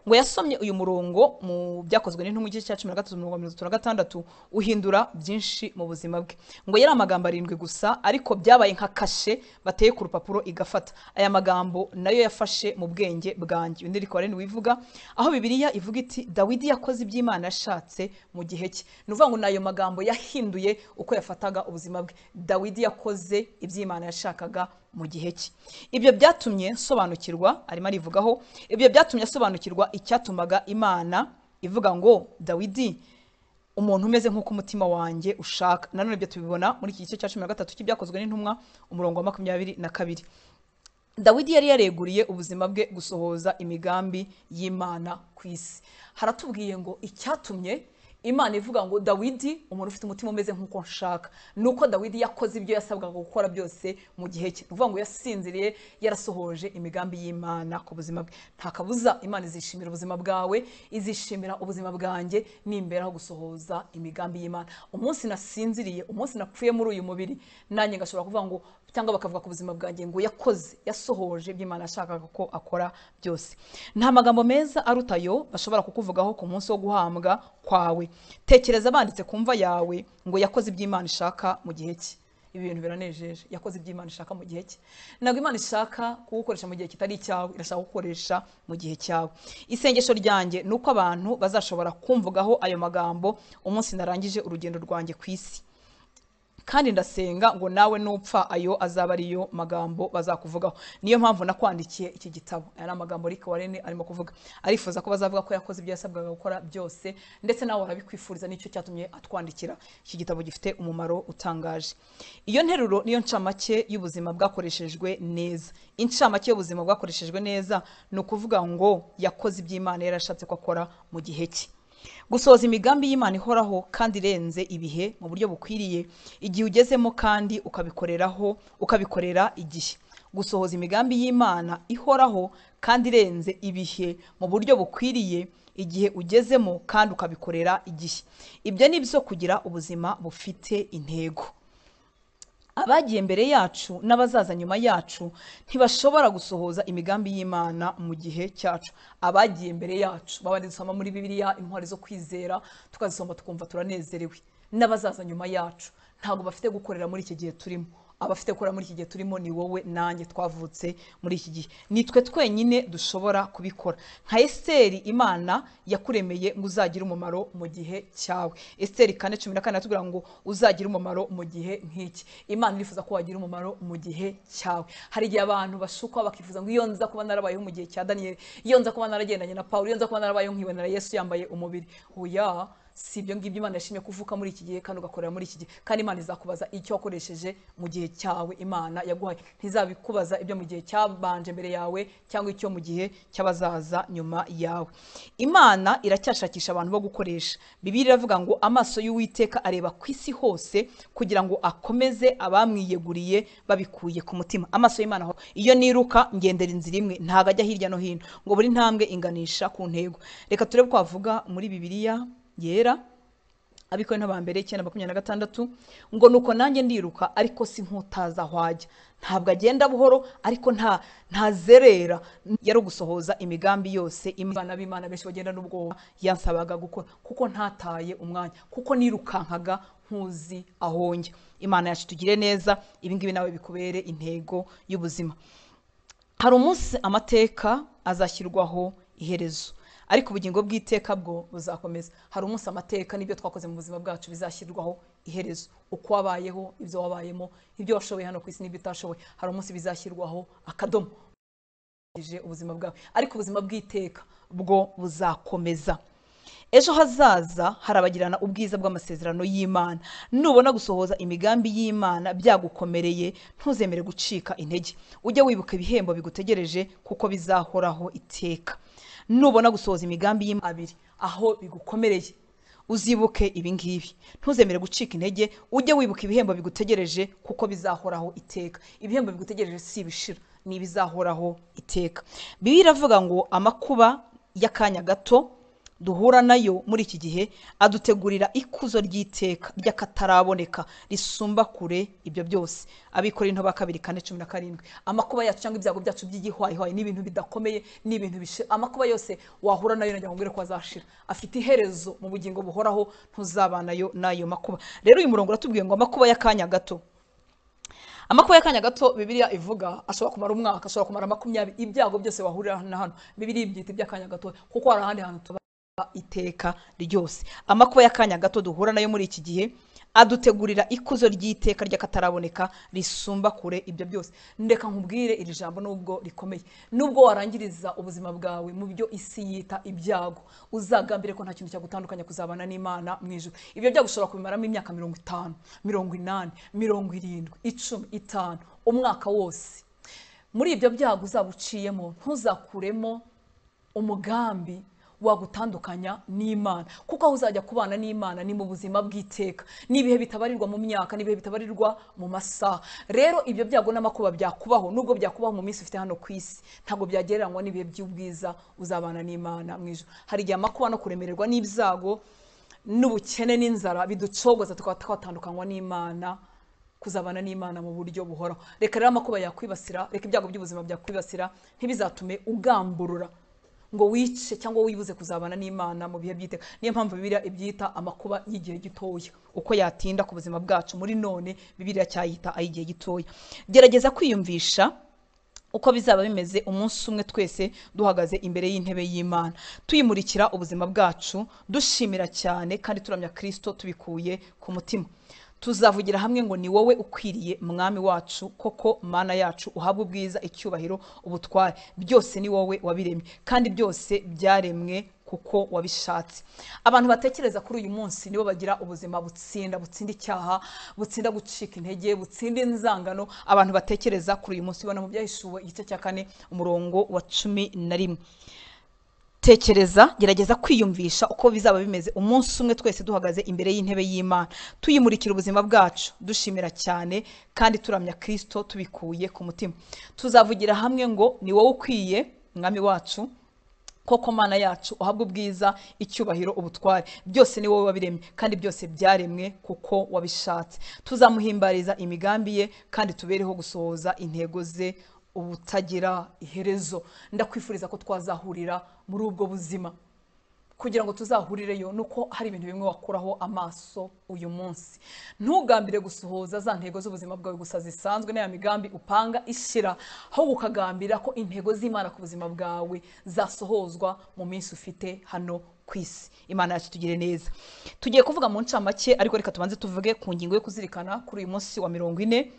Ngo yasomye uyu murongo mu byakozwe n'intumwa igice cya 13 umurongo wa 36, uhindura byinshi mu buzima bwe. Ngo yari amagambo 7 gusa, ariko byabaye nka kashe bateye ku rupapuro igafata. Aya magambo nayo yafashe mu bwenge bwanjye. Undi Rick Warren wivuga aho Bibiliya ivuga iti Dawidi yakoze iby'Imana yashatse mu gihe cye. Ni ukuvuga ngo nayo magambo yahinduye uko yafataga ubuzima bwe. Dawidi yakoze iby'Imana yashakaga mu gihe cye. Ibyo byatumye sobanukirwa, arimo arivugaho, ibyo byatumye asobanukirwa icyatumaga Imana ivuga ngo Dawidi umuntu umeze nk'uko umutima wanjye ushaka. Nanone ibyo tubibona muri iki gice cya 13 cy'ibyakozwe n'intumwa umurongo wa 22. Dawidi yari yareguriye ubuzima bwe gusohoza imigambi y'Imana ku isi. Haratubwiye ngo icyatumye Imana ivuga ngo Dawidi umuntu ufite umutima umeze nk'uko nshaka, nuko Dawidi yakoze ibyo yasabwaga gukora byose mu gihe cye. Uvuga ngo yasinziriye yarasohoje imigambi y'Imana ku buzima bwe. Nta kabuza Imana izishimira ubuzima bwawe, izishimira ubuzima bwanjye nimberaho gusohoza imigambi y'Imana. Umunsi nasinziriye, umunsi napfuye muri uyu mubiri, nanjye ngashobora kuvuga ngo, cyangwa bakavuga ku buzima bwanjye ngo yakoze, yasohoje ibyo Imana yashakaga ko akora byose. Nta magambo meza arutayo bashobora kukuvugaho ku munsi wo guhambwa kwawe. Tekereza banditse ku mva yawe ngo yakoze ibyo Imana ishaka mu gihe cye. Ibi bintu biranejeje. Yakoze ibyo Imana ishaka mu gihe cye. Ntabwo Imana ishaka kugukoresha mu gihe kitari icyawe, irashaka kugukoresha mu gihe cyawe. Isengesho ryanjye ni uko abantu bazashobora kumvugaho ayo magambo umunsi narangije urugendo rwanjye ku isi. Kandi ndasenga ngo nawe nupfa ayo azaba ariyo magambo bazakuvugaho. Niyo mpamvu nakwandikiye iki gitabo. Aya ni amagambo Rick Warren arimo kuvuga. Arifuza ko bazavuga ko yakoze ibyo yasabwaga gukora byose, ndetse nawe arabikwifuriza, nicyo cyatumye atwandikira iki gitabo gifite umumaro utangaje. Iyo nteruro niyo ncamake y'ubuzima bwakoreshejwe neza. Incamake y'ubuzima bwakoreshejwe neza ni ukuvuga ngo yakoze ibyo Imana yarashatse ko akora mu gihe cye. Gusohoza imigambi y'Imana ihoraho kandi irenze ibihe mu buryo bukwiriye igihe ugezemo kandi ukabikoreraho, ukabikorera igihe. Gusohoza imigambi y'Imana ihoraho kandi irenze ibihe mu buryo bukwiriye igihe ugezemo kandi ukabikorera igihe. Ibyo ni byo kugira ubuzima bufite intego. Abagiye mbere yacu n'abazaza nyuma yacu ntibashobora gusohoza imigambi y'Imana mu gihe cyacu. Abagiye mbere yacu babandi dusoma muri Bibiliya intwari zo kwizera, tukazisoma tukumva turanezerewe. N'abazaza nyuma yacu ntabwo bafite gukorera muri iki gihe turimo. Abafite gukora muri iki gihe turimo ni wowe nanjye twavutse muri iki gihe. Nitwe twenyine dushobora kubikora. Nka Esiteri, Imana yakuremeye ngo uzagire umumaro mu gihe cyawe. Esiteri 4:14 atubwira ngo uzagira umumaro mu gihe nk'iki. Imana irifuza ko wagira umumaro mu gihe cyawe. Hari igihe abantu bashukwa bakifuza ngo iyo nza kuba narabayeho mu gihe cya Daniel, iyo nza kuba naragendanye na Paulo, iyo nza kuba narabayeho nkibonera Yesu yambaye umubiri. Oya, Si ibyo ngibyo Imana yashimye kuvuka muri iki gihe kandi ugakorera muri iki gihe, kandi Imana izakubaza icyo wakoresheje mu gihe cyawe Imana yaguhaye. Ntizabikubaza ibyo mu gihe cyabanje mbere yawe cyangwa icyo mu gihe cy'abazaza nyuma yawe. Imana iracyashakisha abantu bo gukoresha. Bibiliya iravuga ngo amaso y'Uwiteka areba ku isi hose kugira ngo akomeze abamwiyeguriye babikuye ku mutima. Amaso y'Imana, iyo niruka ngendera inzira imwe, ntago ajya hirya no hino, ngo buri ntambwe inganisha ku ntego. Reka turebe ko avuga muri Bibiliya yera, Abikorinto ba mbere 9:26, ngo nuko nanjye ndiruka ariko si nkutaza aho ajya. Ntabwo agenda buhoro ariko ntazerera, yari gusohoza imigambi yose Imana b'Imana benshi bagenda n'ubwoba yansabaga gukora, kuko ntataye umwanya, kuko nirukankaga nkuzi aho njya. Imana yacu tugire neza, ibi ngibi nawe bikubere intego y'ubuzima. Hari umunsi amateka azashyirwaho iherezo, ariko ubugingo bw'iteka bwo buzakomeza. Hari umunsi amateka n'ibyo twakoze mu buzima bwacu bizashyirwaho iherezo. Uko wabayeho, ibyo wabayemo, ibyo washoboye hano ku isi n'ibyo utashoboye, hari umunsi bizashyirwaho akadomo ubuzima bwawe, ariko ubuzima bw'iteka bwo buzakomeza. Ejo hazaza harabagirana ubwiza bw'amasezerano y'Imana. Nubona gusohoza imigambi y'Imana byagukomereye, ntuzemere gucika intege. Ujye wibuka ibihembo bigutegereje kuko bizahoraho iteka. Nubona gusohoza imigambi y'Imana abiri aho bigukomereye, uzibuke ibi ngibi, ntuzemere gucika intege, ujye wibuka ibihembo bigutegereje kuko bizahoraho iteka. Ibihembo bigutegereje si ibishira, ni ibizahoraho iteka. Bibiliya iravuga ngo amakuba y'akanya gato duhura nayo muri iki gihe adutegurira ikuzo ry'iteka ry'akataraboneka risumba kure ibyo byose. Abikorinto ba 2:4-17. Amakuba yacu cyangwa ibyago byacu by'igihwayihwayi ni ibintu bidakomeye, ni ibintu bishira. Amakuba yose wahura nayo nagira ngo ngire ko azashira, afite iherezo mu bugingo buhoraho, ntuzabanayo nayo makuba. Rero uyu murongo uratubwiye ngo amakuba y'akanya gato, amakuba y'akanya gato Bibiliya ivuga ashobora kumara umwaka, ashobora kumara 20. Ibyago byose wahurira na hano Bibiliya ibyita iby'akanya gato, kuko hari ahandi hantu iteka ryose. Amakuba y'akanya gato duhura nayo muri iki gihe adutegurira ikuzo ry'iteka ry'akataraboneka risumba kure ibyo byose. Ndeka nkubwire iri jambo nubwo rikomeye, nubwo warangiriza ubuzima bwawe mu byo isi yita ibyago, uzagambire ko nta kintu cyagutandukanya kuzabana n'Imana mu ijuru. Ibyo byago ushobora kubimaramo imyaka 50, 80, 70, 10, 5, umwaka wose. Muri ibyo byago uzabuciyemo, ntuzakuremo umugambi wagutandukanya n'Imana, kuko aho uzajya kubana n'Imana ni mu buzima bw'iteka, n'ibihe bitabarirwa mu myaka, n'ibihe bitabarirwa mu masaha. Rero ibyo byago n'amakuba byakubaho, nubwo byakubaho mu minsi ufite hano ku isi, ntabwo byagereranywa n'ibihe by'ubwiza uzabana n'Imana mu ijuru. Hari igihe amakuba no kuremererwa n'ibyago n'ubukene n'inzara biducogoza tukaba twatandukanywa n'Imana, kuzabana n'Imana mu buryo buhoraho. Reka rero amakuba yakwibasira, reka ibyago by'ubuzima byakwibasira, ntibizatume ugamburura ngo wice cyangwa wibuze kuzabana n'Imana mu bihe by'iteka. Niyo mpamvu Bibiliya ibyita amakuba y'igihe gitoya. Uko yatinda ku buzima bwacu muri none, Bibiliya cyayita ay'igihe gitoya. Gerageza kwiyumvisha uko bizaba bimeze umunsi umwe twese duhagaze imbere y'intebe y'Imana, tuyimurikira ubuzima bwacu, dushimira cyane kandi turamya Kristo tubikuye ku mutima. Tuzavugira hamwe ngo ni wowe ukwiriye mwami wacu, koko Mana yacu uhabwe ubwiza, icyubahiro, ubutware, byose ni wowe wabiremye kandi byose byaremwe kuko wabishatse. Abantu batekereza kuri uyu munsi nibo bagira ubuzima butsinda, butsinda icyaha, butsinda gucika intege, butsinda inzangano. Abantu batekereza kuri uyu munsi ubona mu Byahishuwe igice cya 4 umurongo wa 11. Tekereza, gerageza kwiyumvisha uko bizaba bimeze umunsi umwe twese duhagaze imbere y'intebe y'Imana, tuyimurikira ubuzima bwacu, dushimira cyane kandi turamya Kristo tubikuye ku mutima. Tuzavugira hamwe ngo ni wowe ukwiye mwami wacu, koko Mana yacu uhabwe ubwiza, icyubahiro, ubutware, byose ni wowe wabiremye kandi byose byaremwe kuko wabishatse. Tuzamuhimbariza imigambi ye kandi tubereho gusohoza intego ze ubutagira iherezo. Ndakwifuriza ko twazahurira muri ubwo buzima. Kugira ngo tuzahurireyo nuko hari ibintu bimwe wakuraho amaso uyu munsi. Ntugambire gusohoza za ntego z'ubuzima bwawe gusa zisanzwe n'aya migambi upanga ishira, ahubwo ukagambira ko intego z'Imana ku buzima bwawe zasohozwa mu minsi ufite hano ku isi. Imana yacu tugire neza. Tugiye kuvuga mu ncamake, ariko reka tubanze tuvuge ku ngingo yo kuzirikana kuri uyu munsi wa 40.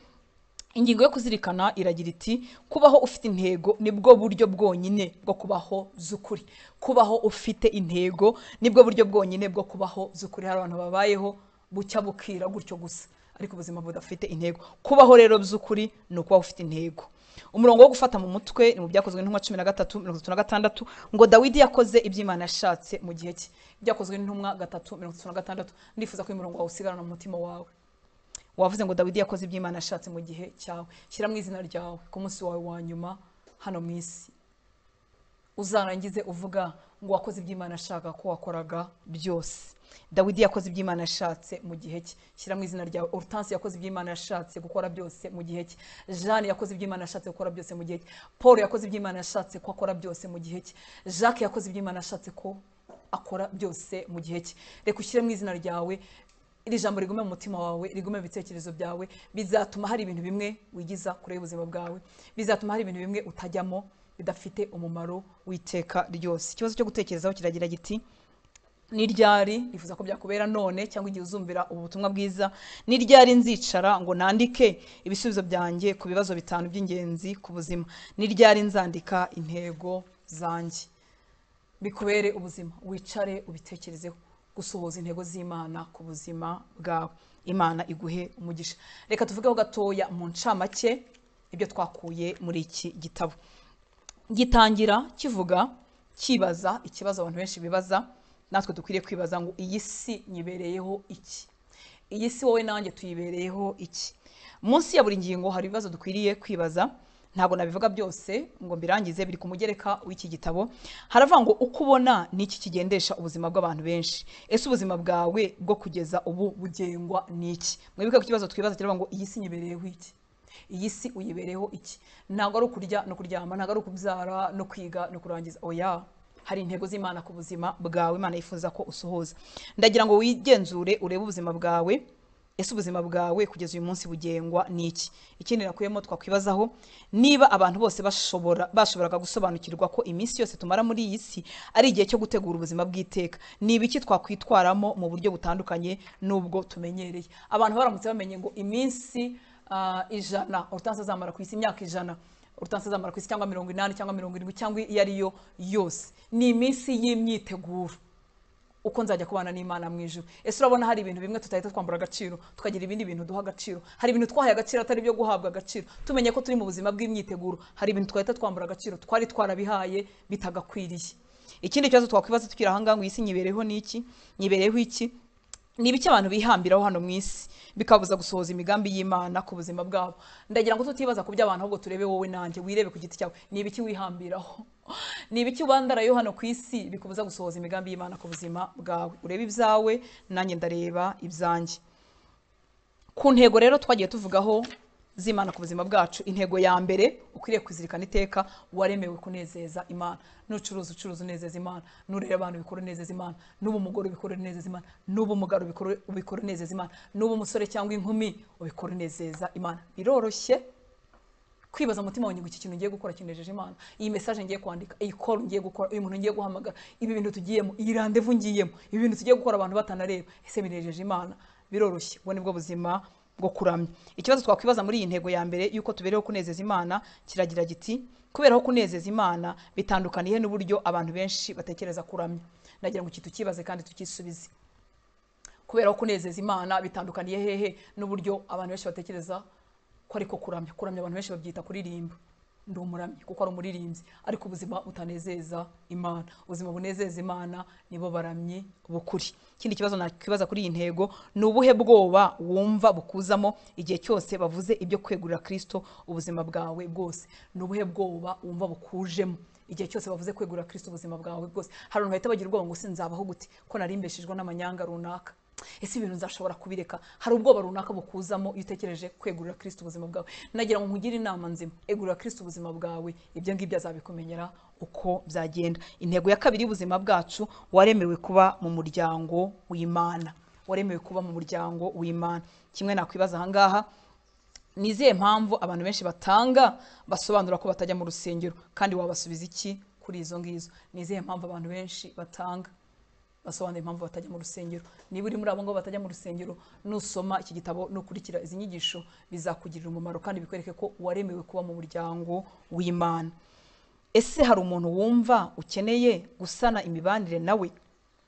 Ingingo yo kuzirikana iragira iti kubaho ufite intego nibwo buryo bwonyine bwo kubaho z'ukuri. Kubaho ufite intego nibwo buryo bwonyine bwo kubaho z'ukuri. Hari abantu babayeho bucya bukira gutyo gusa, ariko ubuzima budafite intego. Kubaho rero by'ukuri ni ukubaho ufite intego. Umurongo wo gufata mu mutwe ni mu Byakozwe n'Intumwa 13:36 ngo Dawidi yakoze ibyo Imana yashatse mu gihe cye. Byakozwe n'Intumwa 3:36. Ndifuza ko uyu murongo wawe usigarana mu mutima wawe. Wavuze ngo Dawidi yakoze ibyo Imana yashatse mu gihe cyawe. Shyira mu izina ryawe ku munsi wawe wa nyuma hano mu isi, uzarangize uvuga ngo wakoze ibyo Imana yashaka ko wakoraga byose. Dawidi yakoze ibyo Imana yashatse mu gihe cye. Shyira mu izina ryawe. Hortense yakoze ibyo Imana yashatse gukora byose mu gihe cye. Jeanne yakoze ibyo Imana yashatse gukora byose mu gihe cye. Paul yakoze ibyo Imana yashatse ko akora byose mu gihe cye. Jacques yakoze ibyo Imana yashatse ko akora byose mu gihe cye. Reka ushyire mu izina ryawe iri jambo, rigume mu mutima wawe, rigume mu bitekerezo byawe. Bizatuma hari ibintu bimwe wigiza kure y'ubuzima bwawe, bizatuma hari ibintu bimwe utajyamo bidafite umumaro w'iteka ryose. Ikibazo cyo gutekerezaho kiragira giti ni ryari nifuza ko byakubera none cyangwa igihe uzumvira ubu butumwa bwiza, ni ryari nzicara ngo nandike ibisubizo byanjye ku bibazo 5 by'ingenzi ku buzima? Ni ryari nzandika intego zanjye? Bikubere ubuzima, wicare ubitekerezeho, gusohoza intego z'Imana ku buzima bwawe. Imana iguhe umugisha. Reka tuvugeho gatoya mu ncamake ibyo twakuye muri iki gitabo. Gitangira kivuga kibaza ikibazo abantu benshi bibaza, natwe dukwiriye kwibaza ngo iyi si nyibereyeho iki? Iyi si wowe nanjye tuyibereyeho iki? Munsi ya buri ngingo hari ibibazo dukwiriye kwibaza. Ntabwo nabivuga byose ngo mbirangize, biri ku mugereka w'iki gitabo. Haravuga ngo uko ubona niki kigendesha ubuzima bw'abantu benshi. Ese ubuzima bwawe bwo kugeza ubu bugengwa niki? Mwibuke ku kibazo twibaza kiravuga ngo iyi si nyibereyeho iki? Iyi si uyibereyeho iki? Ntabwo ari ukurya no kuryama, ntabwo ari ukubyara no kwiga no kurangiza. Oya, hari intego z'Imana ku buzima bwawe, Imana yifuza ko usohoza. Ndagira ngo wigenzure urebe ubuzima bwawe. Ese ubuzima bwawe kugeza uyu munsi bugengwa niki? Ikindi nakuyemo twakwibazaho, niba abantu bose bashoboraga gusobanukirwa ko iminsi yose tumara muri iyi si ari igihe cyo gutegura ubuzima bw'iteka, ni ibiki twakwitwaramo mu buryo butandukanye n'ubwo tumenyereye? Abantu baramutse bamenye ngo iminsi 100 Hortense azamara ku isi, imyaka 100 Hortense azamara ku isi, cyangwa 80 cyangwa 70 cyangwa iyo ari yo yose, ni iminsi y'imyiteguro uko nzajya kubana n'Imana mu ijuru. Ese urabona hari ibintu bimwe tutahita twambura agaciro, tukagira ibindi bintu duha agaciro? Hari ibintu twahaye agaciro atari byo guhabwa agaciro. Tumenye ko turi mu buzima bw'imyiteguro, hari ibintu twahita twambura agaciro twari twarabihaye bitagakwiriye. Ikindi kibazo twakwibaza tukiri aha ngaha ngo iyi si nyibereyeho niki? Nyibereyeho iki? Ni ibiki abantu bihambiraho hano mu isi bikabuza gusohoza imigambi y'Imana ku buzima bwabo? Ndagira ngo tutibaza ku by'abantu, ahubwo turebe wowe nanjye, wirebe ku giti cyawe. Ni ibiki wihambiraho? Ni ibiki ubandarayo hano ku isi bikubuza gusohoza imigambi y'Imana ku buzima bwawe? Urebe ibyawe, nanjye ndareba ibyanjye. Ku ntego rero twagiye tuvugaho z'Imana ku buzima bwacu, intego ya mbere ukwiriye kuzirikana iteka, waremewe kunezeza Imana. Nucuruza ucuruza unezeza Imana, nurera abantu ubikora unezeza Imana, nuba umugore ubikora unezeza Imana, nuba umugabo ubikora unezeza Imana, nuba umusore cyangwa inkumi ubikora unezeza Imana. Biroroshye kwibaza umutima wanjye ngo iki kintu ngiye gukora kinejeje Imana, iyi message ngiye kwandika, iyi call ngiye gukora, uyu muntu ngiye guhamagara, ibi bintu tugiyemo, iyi rendezvous ngiyemo, ibi bintu tugiye gukora abantu batanareba, ese binejeje Imana? Biroroshye. Ubwo nibwo buzima bwo kuramya. Ikibazo twakwibaza muri iyi ntego ya mbere yuko tubereho kunezeza Imana kiragira giti kuberaho kunezeza Imana bitandukaniye n'uburyo abantu benshi batekereza kuramya. Ndagira ngo iki tukibaze kandi tukisubize. Kuberaho kunezeza Imana bitandukaniye hehe n'uburyo abantu benshi batekereza ko ariko kuramya? Kuramya abantu benshi babyita kuririmba, ndi umuramyi kuko ari umuririmbyi, ariko ubuzima butanezeza Imana. Ubuzima bunezeza Imana nibo baramyi bukuri. Ikindi kibazo nakwibaza kuri iyi ntego ni ubuhe bwoba wumva bukuzamo igihe cyose bavuze ibyo kwegurira Kristo ubuzima bwawe bwose? Ni ubuhe bwoba wumva bukujemo igihe cyose bavuze kwegurira Kristo ubuzima bwawe bwose? Hari abantu bahita bagira ubwoba ngo sinzabaho gute ko narimbeshejwe n'amanyanga runaka, ese ibintu nzashobora kubireka? Hari ubwoba runaka bukuzamo iyo utekereje kwegurira Kristo ubuzima bwawe. Nagira ngo nkugire inama nzima, egurira Kristo ubuzima bwawe, ibyo ngibyo azabikumenyera uko byagenda. Intego ya kabiri y'ubuzima bwacu, waremewe kuba mu muryango w'Imana. Waremewe kuba mu muryango w'Imana. Kimwe nakwibaza aha ngaha, ni izihe mpamvu abantu benshi batanga basobanura ko batajya mu rusengero, kandi wabasubiza iki kuri izo ngizo? Ni izihe mpamvu abantu benshi batanga? Basobanura impamvu batajya mu rusengero. Niba uri muri abo ngabo batajya mu rusengero, nusoma iki gitabo, nukurikira izi nyigisho, bizakugirira umumaro kandi bikwereke ko waremewe kuba mu muryango w'Imana. Ese hari umuntu wumva ukeneye gusana imibanire nawe?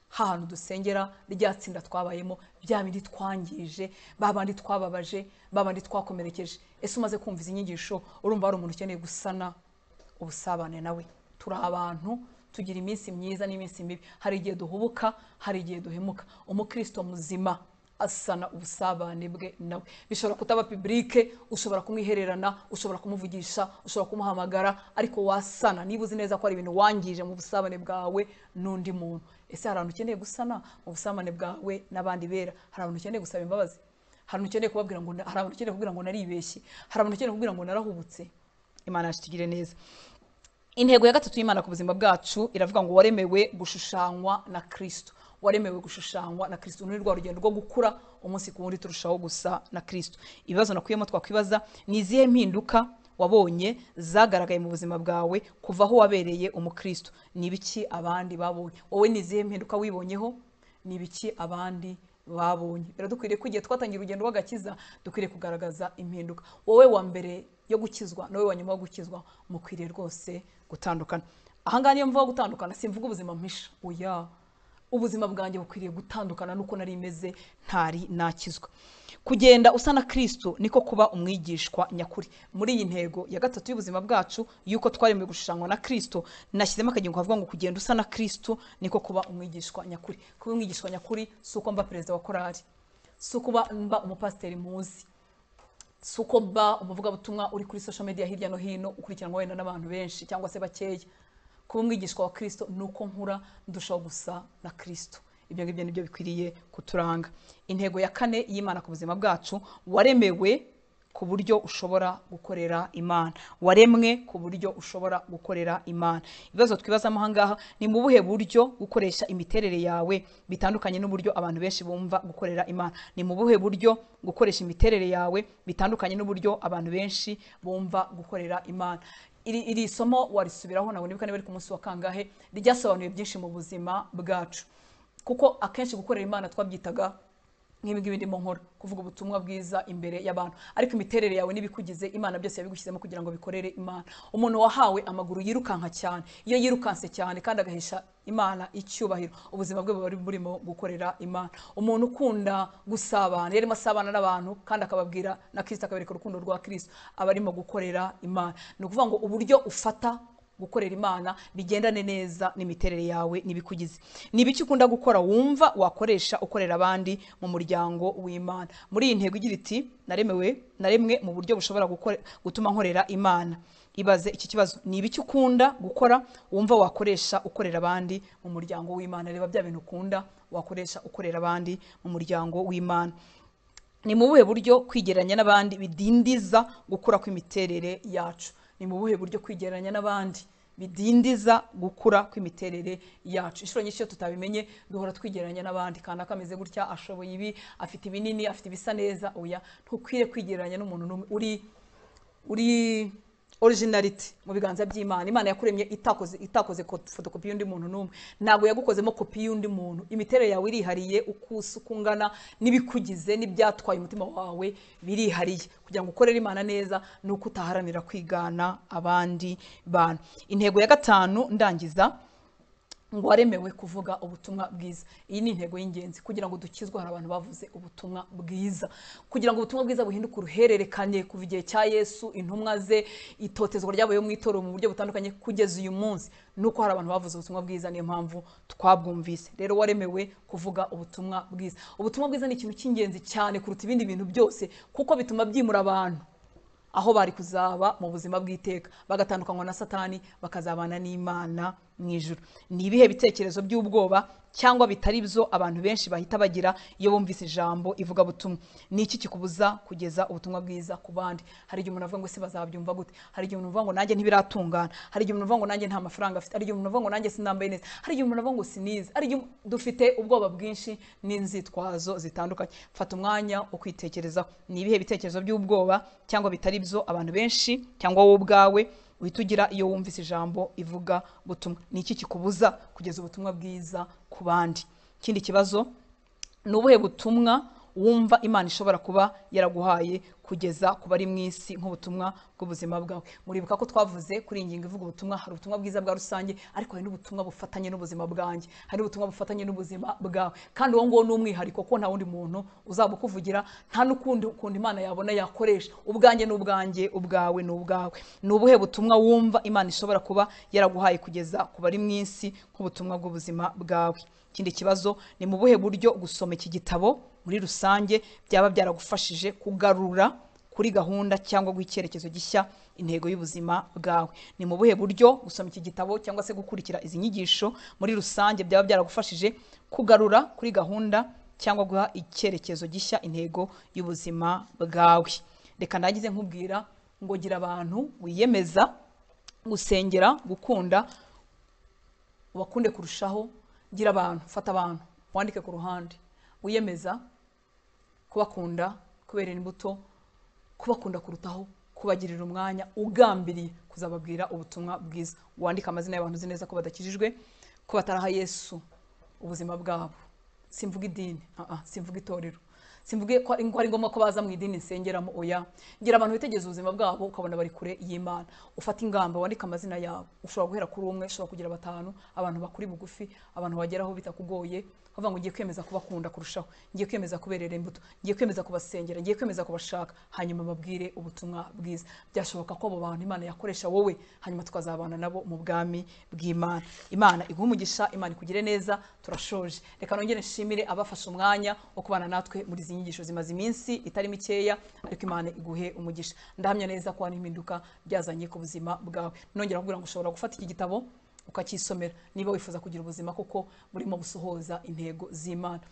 Hantu dusengera, rya tsinda twabayemo, bya bindi twangije, ba bandi twababaje, ba bandi twakomerekeje. Ese umaze kumva izi nyigisho, urumva hari umuntu ukeneye gusana ubusabane nawe? Turi abantu, tugira iminsi myiza n'iminsi mibi. Hari igihe duhubuka, hari igihe duhemuka. Umukristo muzima asana ubusabane bwe nawe. Bishobora kutaba publike, ushobora kumwihererana, ushobora kumuvugisha, ushobora kumuhamagara, ariko wasana niba uzi neza ko ari ibintu wangije mu busabane bwawe n'undi muntu. Ese hari abantu ukeneye gusana mu busabane bwawe n'abandi bera? Hari abantu ukeneye gusaba imbabazi? Hari abantu ukeneye kubabwira ngo, hari abantu ukeneye kubwira ngo naribeshye? Hari abantu ukeneye kubwira ngo narahubutse? Imana yacu itugirire neza. Intego ya gatatu y'Imana ku buzima bwacu iravuga ngo waremewe gushushanywa na Kristo. Waremewe gushushanywa na Kristo. Ni rwa rugendo rwo gukura umunsi ku wundi turushaho gusa na Kristo. Ibibazo nakuyemo twakwibaza ni izihe mpinduka wabonye zagaragaye mu buzima bwawe kuva aho wabereye umukristo? Ni ibiki abandi babonye? Wowe ni izihe mpinduka wibonyeho? Ni ibiki abandi babonye? Rero dukwiriye ko igihe twatangiye urugendo rw'agakiza dukwiriye kugaragaza impinduka. Wowe wa mbere yo gukizwa nawe wa nyuma yo gukizwa mukwiriye rwose gutandukana. Ahangaha niyo mvuga gutandukana, simvuga ubuzima mpisha, oya, ubuzima bwanjye bukwiriye gutandukana nuko nari meze ntari nakizwa. Kugenda usa na Kristo niko kuba umwigishwa nyakuri. Muri iyi ntego ya gatatu y'ubuzima bwacu yuko twaremewe gushushanywa na Kristo, nashyizemo akagingo kavuga ngo kugenda usa na Kristo niko kuba umwigishwa nyakuri. Kuba umwigishwa nyakuri si uko mba perezida wa korali, si uko mba umupasiteri muzi, si uko mba umuvugabutumwa uri kuri social media hirya no hino ukurikiranwa wenda n'abantu benshi cyangwa se bakeya. Kuba umwigishwa wa Kristo ni uko nkura ndushaho gusa na Kristo. Ibyo ngibyo nibyo bikwiriye kuturanga. Intego ya kane y'Imana ku buzima bwacu, waremewe ku buryo ushobora gukorera Imana. Waremwe ku buryo ushobora gukorera Imana. Ibibazo twibazamo ahangaha ni mu buhe buryo gukoresha imiterere yawe bitandukanye n'uburyo abantu benshi bumva gukorera Imana. Ni mu buhe buryo gukoresha imiterere yawe bitandukanye n'uburyo abantu benshi bumva gukorera Imana. Iri somo warisubiraho ntabwo nibuka niba ari ku munsi wa kangahe, ryasobanuye byinshi mu buzima bwacu. Kuko akenshi gukorera Imana twabyitaga nk'ibi ngibi ndimo nkora, kuvuga ubutumwa bwiza imbere y'abantu, ariko imiterere yawe n'ibikugize Imana byose yabigushyizemo kugira ngo bikorere Imana. Umuntu wahawe amaguru yirukanka cyane, iyo yirukanse cyane kandi agahesha Imana icyubahiro, ubuzima bwe buba burimo gukorera Imana. Umuntu ukunda gusabana, yarimo asabana n'abantu kandi akababwira na Kristo, akabereka urukundo rwa Kristo, aba arimo gukorera Imana. Ni ukuvuga ngo uburyo ufata gukorera Imana bigendane neza n'imiterere yawe n'ibikugize. Ni ibiki ukunda gukora wumva wakoresha ukorera abandi mu muryango w'Imana? Muri iyi ntego igira iti naremwe mu buryo bushobora gutuma nkorera Imana. Ibaze iki kibazo, ni ibiki ukunda gukora wumva wakoresha ukorera abandi mu muryango w'Imana? Reba bya bintu ukunda wakoresha ukorera abandi mu muryango w'Imana. Ni mu buhe buryo kwigereranya n'abandi bidindiza gukura kw'imiterere yacu? Ni mu buhe buryo kwigereranya n'abandi bidindiza gukura kw'imiterere yacu? Inshuro nyinshi iyo tutabimenye duhora twigereranya n'abandi, kanaka ameze gutya, ashoboye ibi, afite ibinini, afite ibisa neza. Oya, ntukwiriye kwigereranya n'umuntu n'umwe. Uri originality mu biganza by'Imana. Imana yakuremye itakoze fotokopi y'undi muntu n'umwe, ntabwo yagukozemo kopi y'undi muntu. Imiterere yawe irihariye, uko usa, uko ungana, n'ibikugize n'ibyatwaye umutima wawe birihariye. Kugira ngo ukorere Imana neza ni uko utaharanira kwigana abandi bantu. Intego ya gatanu ndangiza, ngo waremewe kuvuga ubutumwa bwiza. Iyi ni intego y'ingenzi kugira ngo dukizwe. Hari abantu bavuze ubutumwa bwiza kugira ngo ubutumwa bwiza buhinduke uruhererekane kuva igihe cya Yesu, intumwa ze, itotezwa ryabaye mu itorero mu buryo butandukanye kugeza uyu munsi, nuko hari abantu bavuze ubutumwa bwiza, niyo mpamvu twabwumvise. Rero waremewe kuvuga ubutumwa bwiza. Ubutumwa bwiza ni ikintu cy'ingenzi cyane kuruta ibindi bintu byose, kuko bituma byimura abantu aho bari kuzaba mu buzima bw'iteka, bagatandukanywa na Satani, bakazabana n'Imana mu ijuru. Ni ibihe bitekerezo by'ubwoba cyangwa bitari byo abantu benshi bahita bagira iyo bumvise ijambo ivugabutumwa? Ni iki kikubuza kugeza ubutumwa bwiza ku bandi? Hari igihe umuntu avuga ngo se bazabyumva gute? Hari igihe umuntu avuga ngo nanjye ntibiratungana. Hari igihe umuntu avuga ngo nanjye nta mafaranga afite. Hari igihe umuntu avuga ngo nanjye sinambaye neza. Hari igihe umuntu avuga ngo sinize. Hari igihe dufite ubwoba bwinshi n'inzitwazo zitandukanye. Fata umwanya wo kwitekerezaho. Ni ibihe bitekerezo by'ubwoba cyangwa bitari byo abantu benshi cyangwa wowe ubwawe uhita ugira iyo wumvise ijambo ivuga butumwa? Ni iki kikubuza kugeza ubutumwa bwiza ku bandi? Ikindi kibazo ni ubuhe butumwa wumva Imana ishobora kuba yaraguhaye kugeza ku bari mu isi nk'ubutumwa bw'ubuzima bwawe. Muribuka ko twavuze kuri iyi ngingo ivuga ubutumwa, hari ubutumwa bwiza bwa rusange, ariko hari n'ubutumwa bufatanye n'ubuzima bwanjye, hari n'ubutumwa bufatanye n'ubuzima bwawe. Kandi uwo nguwo ni umwihariko, kuko nta wundi muntu uzabukuvugira, nta n'ukundi ukuntu Imana yabona yakoresha. Ubwanjye n'ubwanjye, ubwawe n'ubwawe. Ni ubuhe butumwa wumva Imana ishobora kuba yaraguhaye kugeza ku bari mu isi nk'ubutumwa bw'ubuzima bwawe. Ikindi kibazo ni mu buhe buryo gusoma iki gitabo muri rusange byaba byaragufashije kugarura kuri gahunda cyangwa guha icyerekezo gishya intego y'ubuzima bwawe. Ni mu buhe buryo gusoma iki gitabo cyangwa se gukurikira izi nyigisho muri rusange byaba byaragufashije kugarura kuri gahunda cyangwa guha icyerekezo gishya intego y'ubuzima bwawe. Reka ndagize nkubwira ngo gira abantu wiyemeza gusengera, gukunda, ubakunde kurushaho. Gira abantu, fata abantu, wandike ku ruhande, wiyemeza kubakunda, kubera imbuto, kubakunda kurutaho, kubagirira umwanya ugambiriye kuzababwira ubutumwa bwiza. Wandike amazina y'abantu uzi neza ko badakijijwe, ko bataraha Yesu ubuzima bwabo. Simvuga idini, simvuga itorero, simvuge ko ari ngombwa ko baza mu idini nsengeramo, oya. Gira abantu bitegereza ubuzima bwabo ukabona bari kure y'Imana, ufata ingamba, wandike amazina yabo. Ushobora guhera kuri umwe, ushobora kugira batanu, abantu bakuri bugufi, abantu bageraho bitakugoye, bavuga ngo ngiye kwemeza kubakunda kurushaho, ngiye kwemeza kuberera imbuto, ngiye kwemeza kubasengera, ngiye kwemeza kubashaka, hanyuma babwire ubutumwa bwiza. Byashoboka ko abo bantu Imana yakoresha wowe, hanyuma tukazabana nabo mu bwami bw'Imana. Imana iguhe umugisha, Imana ikugire neza. Turashoje, reka nongere nshimire abafashe umwanya wo kubana natwe muri izi nyigisho zimaze iminsi itari mikeya, ariko Imana iguhe umugisha. Ndahamya neza ko hari impinduka byazanye ku buzima bwawe. Nongera kubwira ngo ushobora gufata iki gitabo ukakisomera niba wifuza kugira ubuzima kuko burimo busohoza intego z'Imana.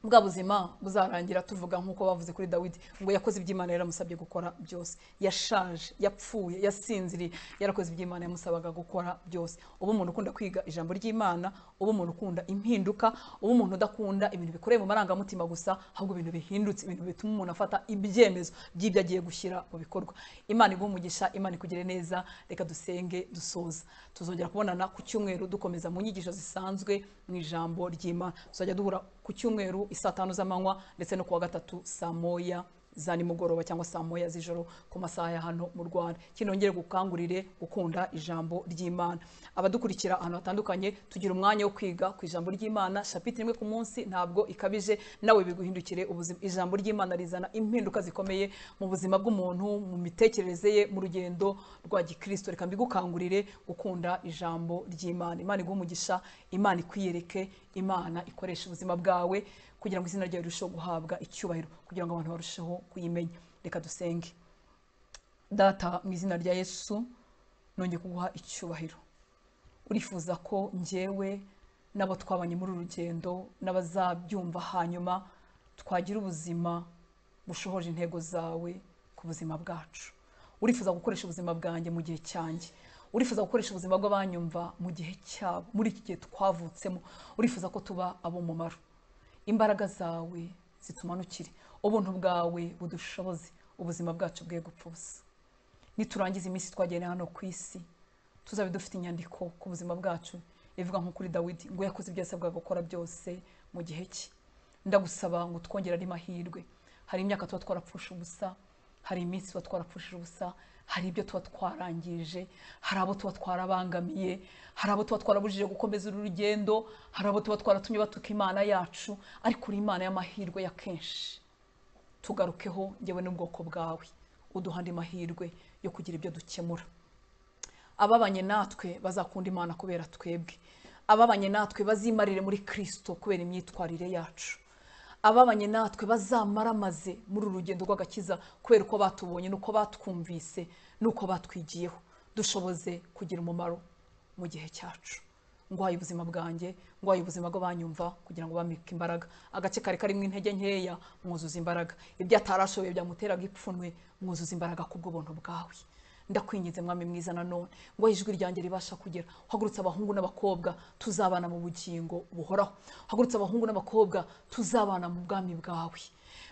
Bwa buzima buzarangira tuvuga nk'uko bavuze kuri Dawidi ngo yakoze iby'Imana yaramusabye gukora byose. Yashaje, yapfuye, yasinziriye, yarakoze iby'Imana yamusabaga gukora byose. Ubu umuntu ukunda kwiga ijambo ry'Imana, ubu umuntu ukunda impinduka, ubu umuntu udakunda ibintu bikoreye mu marangamutima gusa, ahubwo ibintu bihindutse, ibintu bituma umuntu afata ibyemezo by'ibyo agiye gushyira mu bikorwa. Imana iguhe umugisha, Imana ikugire neza. Reka dusenge dusoza. Tuzongera kubonana ku cyumweru dukomeza mu nyigisho zisanzwe mu ijambo ry'Imana. Tuzajya duhura ku cyumweru isaa 5 z'amanywa ndetse no kuwa gatatu saa 1 za nimugoroba cyangwa saa 1 z'ijoro ku masaha ya hano mu Rwanda. Kinongere gukangurire gukunda ijambo ry'Imana. Abadukurikira ahantu hatandukanye, tugira umwanya wo kwiga ku ijambo ry'Imana chapitre imwe ku munsi, ntabwo ikabije, nawe biguhindukire ubuzima. Ijambo ry'Imana rizana impinduka zikomeye mu buzima bw'umuntu, mu mitekerereze ye, mu rugendo rwa gikristo. Reka mbigukangurire gukunda ijambo ry'Imana. Imana iguhe umugisha, Imana ikwiyereke, Imana ikoresha ubuzima bwawe kugira ngo izina ryawe rirusheho guhabwa icyubahiro, kugira ngo abantu barusheho kuyimenya. Reka dusenge. Data, mu izina rya Yesu nongeye kuguha icyubahiro. Urifuza ko njyewe n'abo twabanye muri uru rugendo n'abazabyumva hanyuma twagira ubuzima bushohoje intego zawe ku buzima bwacu. Urifuza gukoresha ubuzima bwanjye mu gihe cyanjye. Urifuza gukoresha ubuzima bw'abanyumva mu gihe cyabo, muri iki gihe twavutsemo. Urifuza ko tuba ab'umumaro. Imbaraga zawe zitumanukire, ubuntu bwawe budushoboze, ubuzima bwacu bwe gupfa ubusa. Niturangiza iminsi twagenda hano ku isi, tuzabe dufite inyandiko ku buzima bwacu ivuga nko kuri Dawidi ngo yakoze ibyo yasabwaga gukora byose mu gihe cye. Ndagusaba ngo twongere ari mahirwe. Hari imyaka tuba twarapfusha ubusa, hari iminsi tuba twarapfushije ubusa, hari ibyo tuba twarangije, hari abo tuba twarabangamiye, hari abo tuba twarabujije gukomeza uru rugendo, hari abo tuba twaratumye batuka Imana yacu, ariko uri Imana y'amahirwe ya kenshi. Tugarukeho njyewe n'ubwoko bwawe, uduha andi mahirwe yo kugira ibyo dukemura. Ababanye natwe bazakunda Imana kubera twebwe, ababanye natwe bazimarire muri Kristo kubera imyitwarire yacu, ababanye natwe bazamaramaze muri uru rugendo rw'agakiza kubera uko batubonye n'uko batwumvise n'uko batwigiyeho. Dushoboze kugira umumaro mu gihe cyacu. Ngwaye ubuzima bwanjye, ngwaye ubuzima bw'abanyumva kugira ngo bamike imbaraga. Agace kare karimo intege nkeya, mwuzuza imbaraga. Ibyo atarashoboye byamuteraga ipfunwe, mwuzuza imbaraga kubw'ubuntu bwawe. Ndakwinginze mwami mwiza nanone ngo ijwi ryanjye ribasha kugera. Hagurutse abahungu n'abakobwa tuzabana mu bugingo buhoraho. Hagurutse abahungu n'abakobwa tuzabana mu bwami bwawe.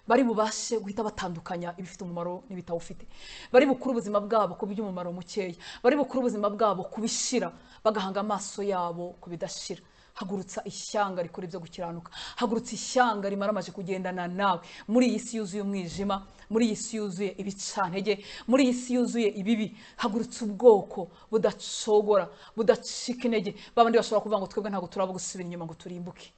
Bari bubashe guhita batandukanya ibifite umumaro n'ibitawufite. Bari bukuru ubuzima bwabo ku by'umumaro mukeya. Bari bukuru ubuzima bwabo kubishira, bagahanga amaso yabo kubidashira. Hagurutsa ishyanga rikora ibyo gukiranuka, hagurutsa ishyanga rimaramaje kugendana nawe muri iyi si yuzuye umwijima, muri iyi si yuzuye ibicantege, muri iyi si yuzuye ibibi. Hagurutsa ubwoko budacogora, budacika intege, babandi bashobora kuvuga ngo twebwe ntabwo turaba gusubira inyuma ngo turimbuke.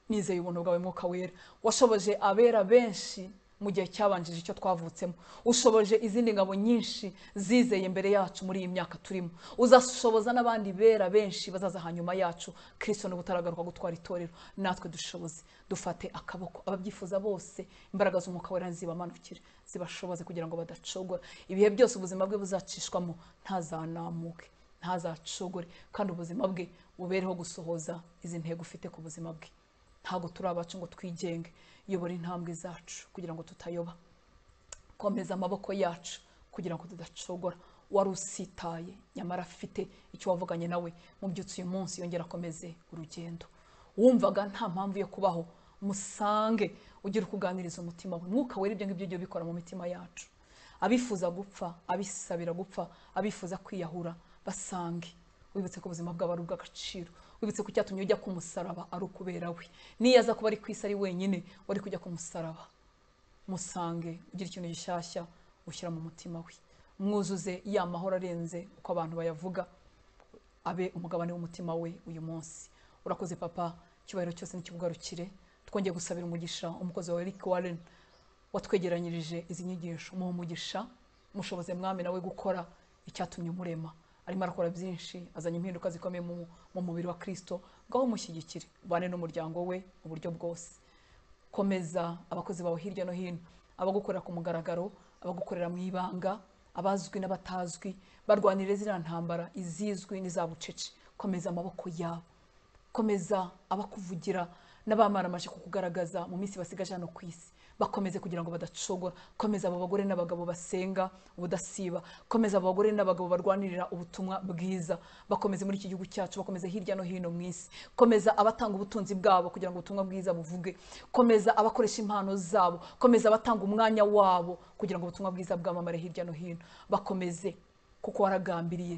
Nizeye ubuntu bwawe Mwuka Wera, washoboje abera benshi mu gihe cyabanjije icyo twavutsemo, ushoboje izindi ngabo nyinshi zizeye imbere yacu muri iyi myaka turimo, uzashoboza n'abandi bera benshi bazaza hanyuma yacu. Kristo n'ubutaragaruka gutwara itorero, natwe dushoboze dufate akaboko ababyifuza bose. Imbaraga z'Umwuka Wera zibamanukire, zibashoboze kugira ngo badacogora. Ibihe byose ubuzima bwe buzacishwamo ntazanamuke, ntazacogore, kandi ubuzima bwe bubereho gusohoza izi ntego ufite ku buzima bwe. Ntabwo turi abacu ngo twigenge, yobora intambwe zacu kugira ngo tutayoba, komeza amaboko yacu kugira ngo tudacogora. Wari usitaye nyamara afite icyo wavuganye nawe, mubyutse uyu munsi yongera akomeze urugendo. Wumvaga nta mpamvu yo kubaho, musange ugira ukuganiriza umutima we. Mwuka Wera ibyo ngibyo ujye ubikora mu mitima yacu. Abifuza gupfa, abisabira gupfa, abifuza kwiyahura, basange. Wibutse ko ubuzima bwabo ari ubw'agaciro, wibutse ko icyatumye ujya ku musaraba ari ukubera we. Niyo aza kuba ari ku isi ari wenyine, wari kujya ku musaraba. Musange ugira ikintu gishyashya ushyira mu mutima we, mwuzuze ya mahoro arenze uko abantu bayavuga, abe umugabane w'umutima we uyu munsi. Urakoze Papa, icyubahiro cyose nikikugarukire. Twongeye gusabira umugisha umukozi wawe Rick Warren watwegeranyirije izi nyigisho. Muhe umugisha, mushoboze Mwami nawe gukora icyatumye umurema. Arimo arakora byinshi, azanye impinduka zikomeye mu mubiri wa Kristo. Ngaho mushyigikire, ubane n'umuryango we mu buryo bwose. Komeza abakozi bawe hirya no hino, abagukorera ku mugaragaro, abagukorera mu ibanga, abazwi n'abatazwi, barwanire ziriya ntambara izizwi n'izabucece. Komeza amaboko yabo, komeza abakuvugira n'abamaramaje kukugaragaza mu minsi basigaje hano ku isi, bakomeze kugira ngo badacogora. Komeza abo bagore n'abagabo basenga ubudasiba, komeza abo bagore n'abagabo barwanirira ubutumwa bwiza, bakomeze muri iki gihugu cyacu, bakomeze hirya no hino mu isi. Komeza abatanga ubutunzi bwabo kugira ngo ubutumwa bwiza buvuge, komeza abakoresha impano zabo, komeza abatanga umwanya wabo kugira ngo ubutumwa bwiza bwamamare hirya no hino. Bakomeze kuko waragambiriye,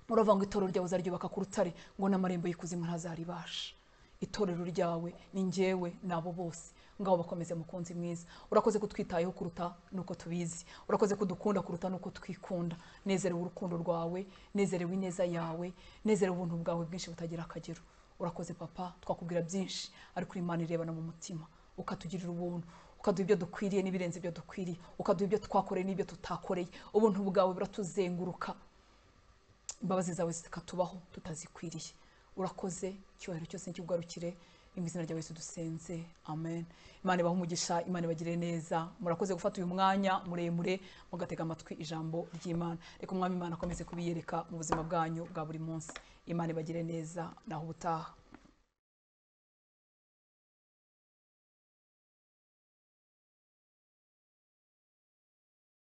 uravuga ngo itorero ryawe uzaryubaka ku rutare, ngo n'amarembo y'ikuzimu ntazaribasha. Itorero ryawe ni njyewe nabo bose, ngaho bakomeze mukunzi mwiza. Urakoze kutwitayeho kuruta nuko tubizi, urakoze kudukunda kuruta nuko twikunda. Nezerewe urukundo rwawe, nezerewe ineza yawe, nezerewe ubuntu bwawe bwinshi butagira akagero. Urakoze Papa, twakubwira byinshi ariko Imana irebana mu mutima, ukatugirira ubuntu, ukaduha ibyo dukwiriye n'ibirenze ibyo dukwiriye, ukaduha ibyo twakoreye n'ibyo tutakoreye. Ubuntu bwawe buratuzenguruka, imbabazi zawe zikatubaho tutazikwiriye. Urakoze, icyubahiro cyose nikikugarukire, mu izina rya Yesu dusenze, amen. Imana ibahe umugisha, Imana ibagirire neza. Murakoze gufata uyu mwanya muremure mugatega amatwi ijambo ry'Imana. Reka Umwami Imana akomeze kubiyereka mu buzima bwanyu bwa buri munsi. Imana ibagirire neza, naho ubutaha.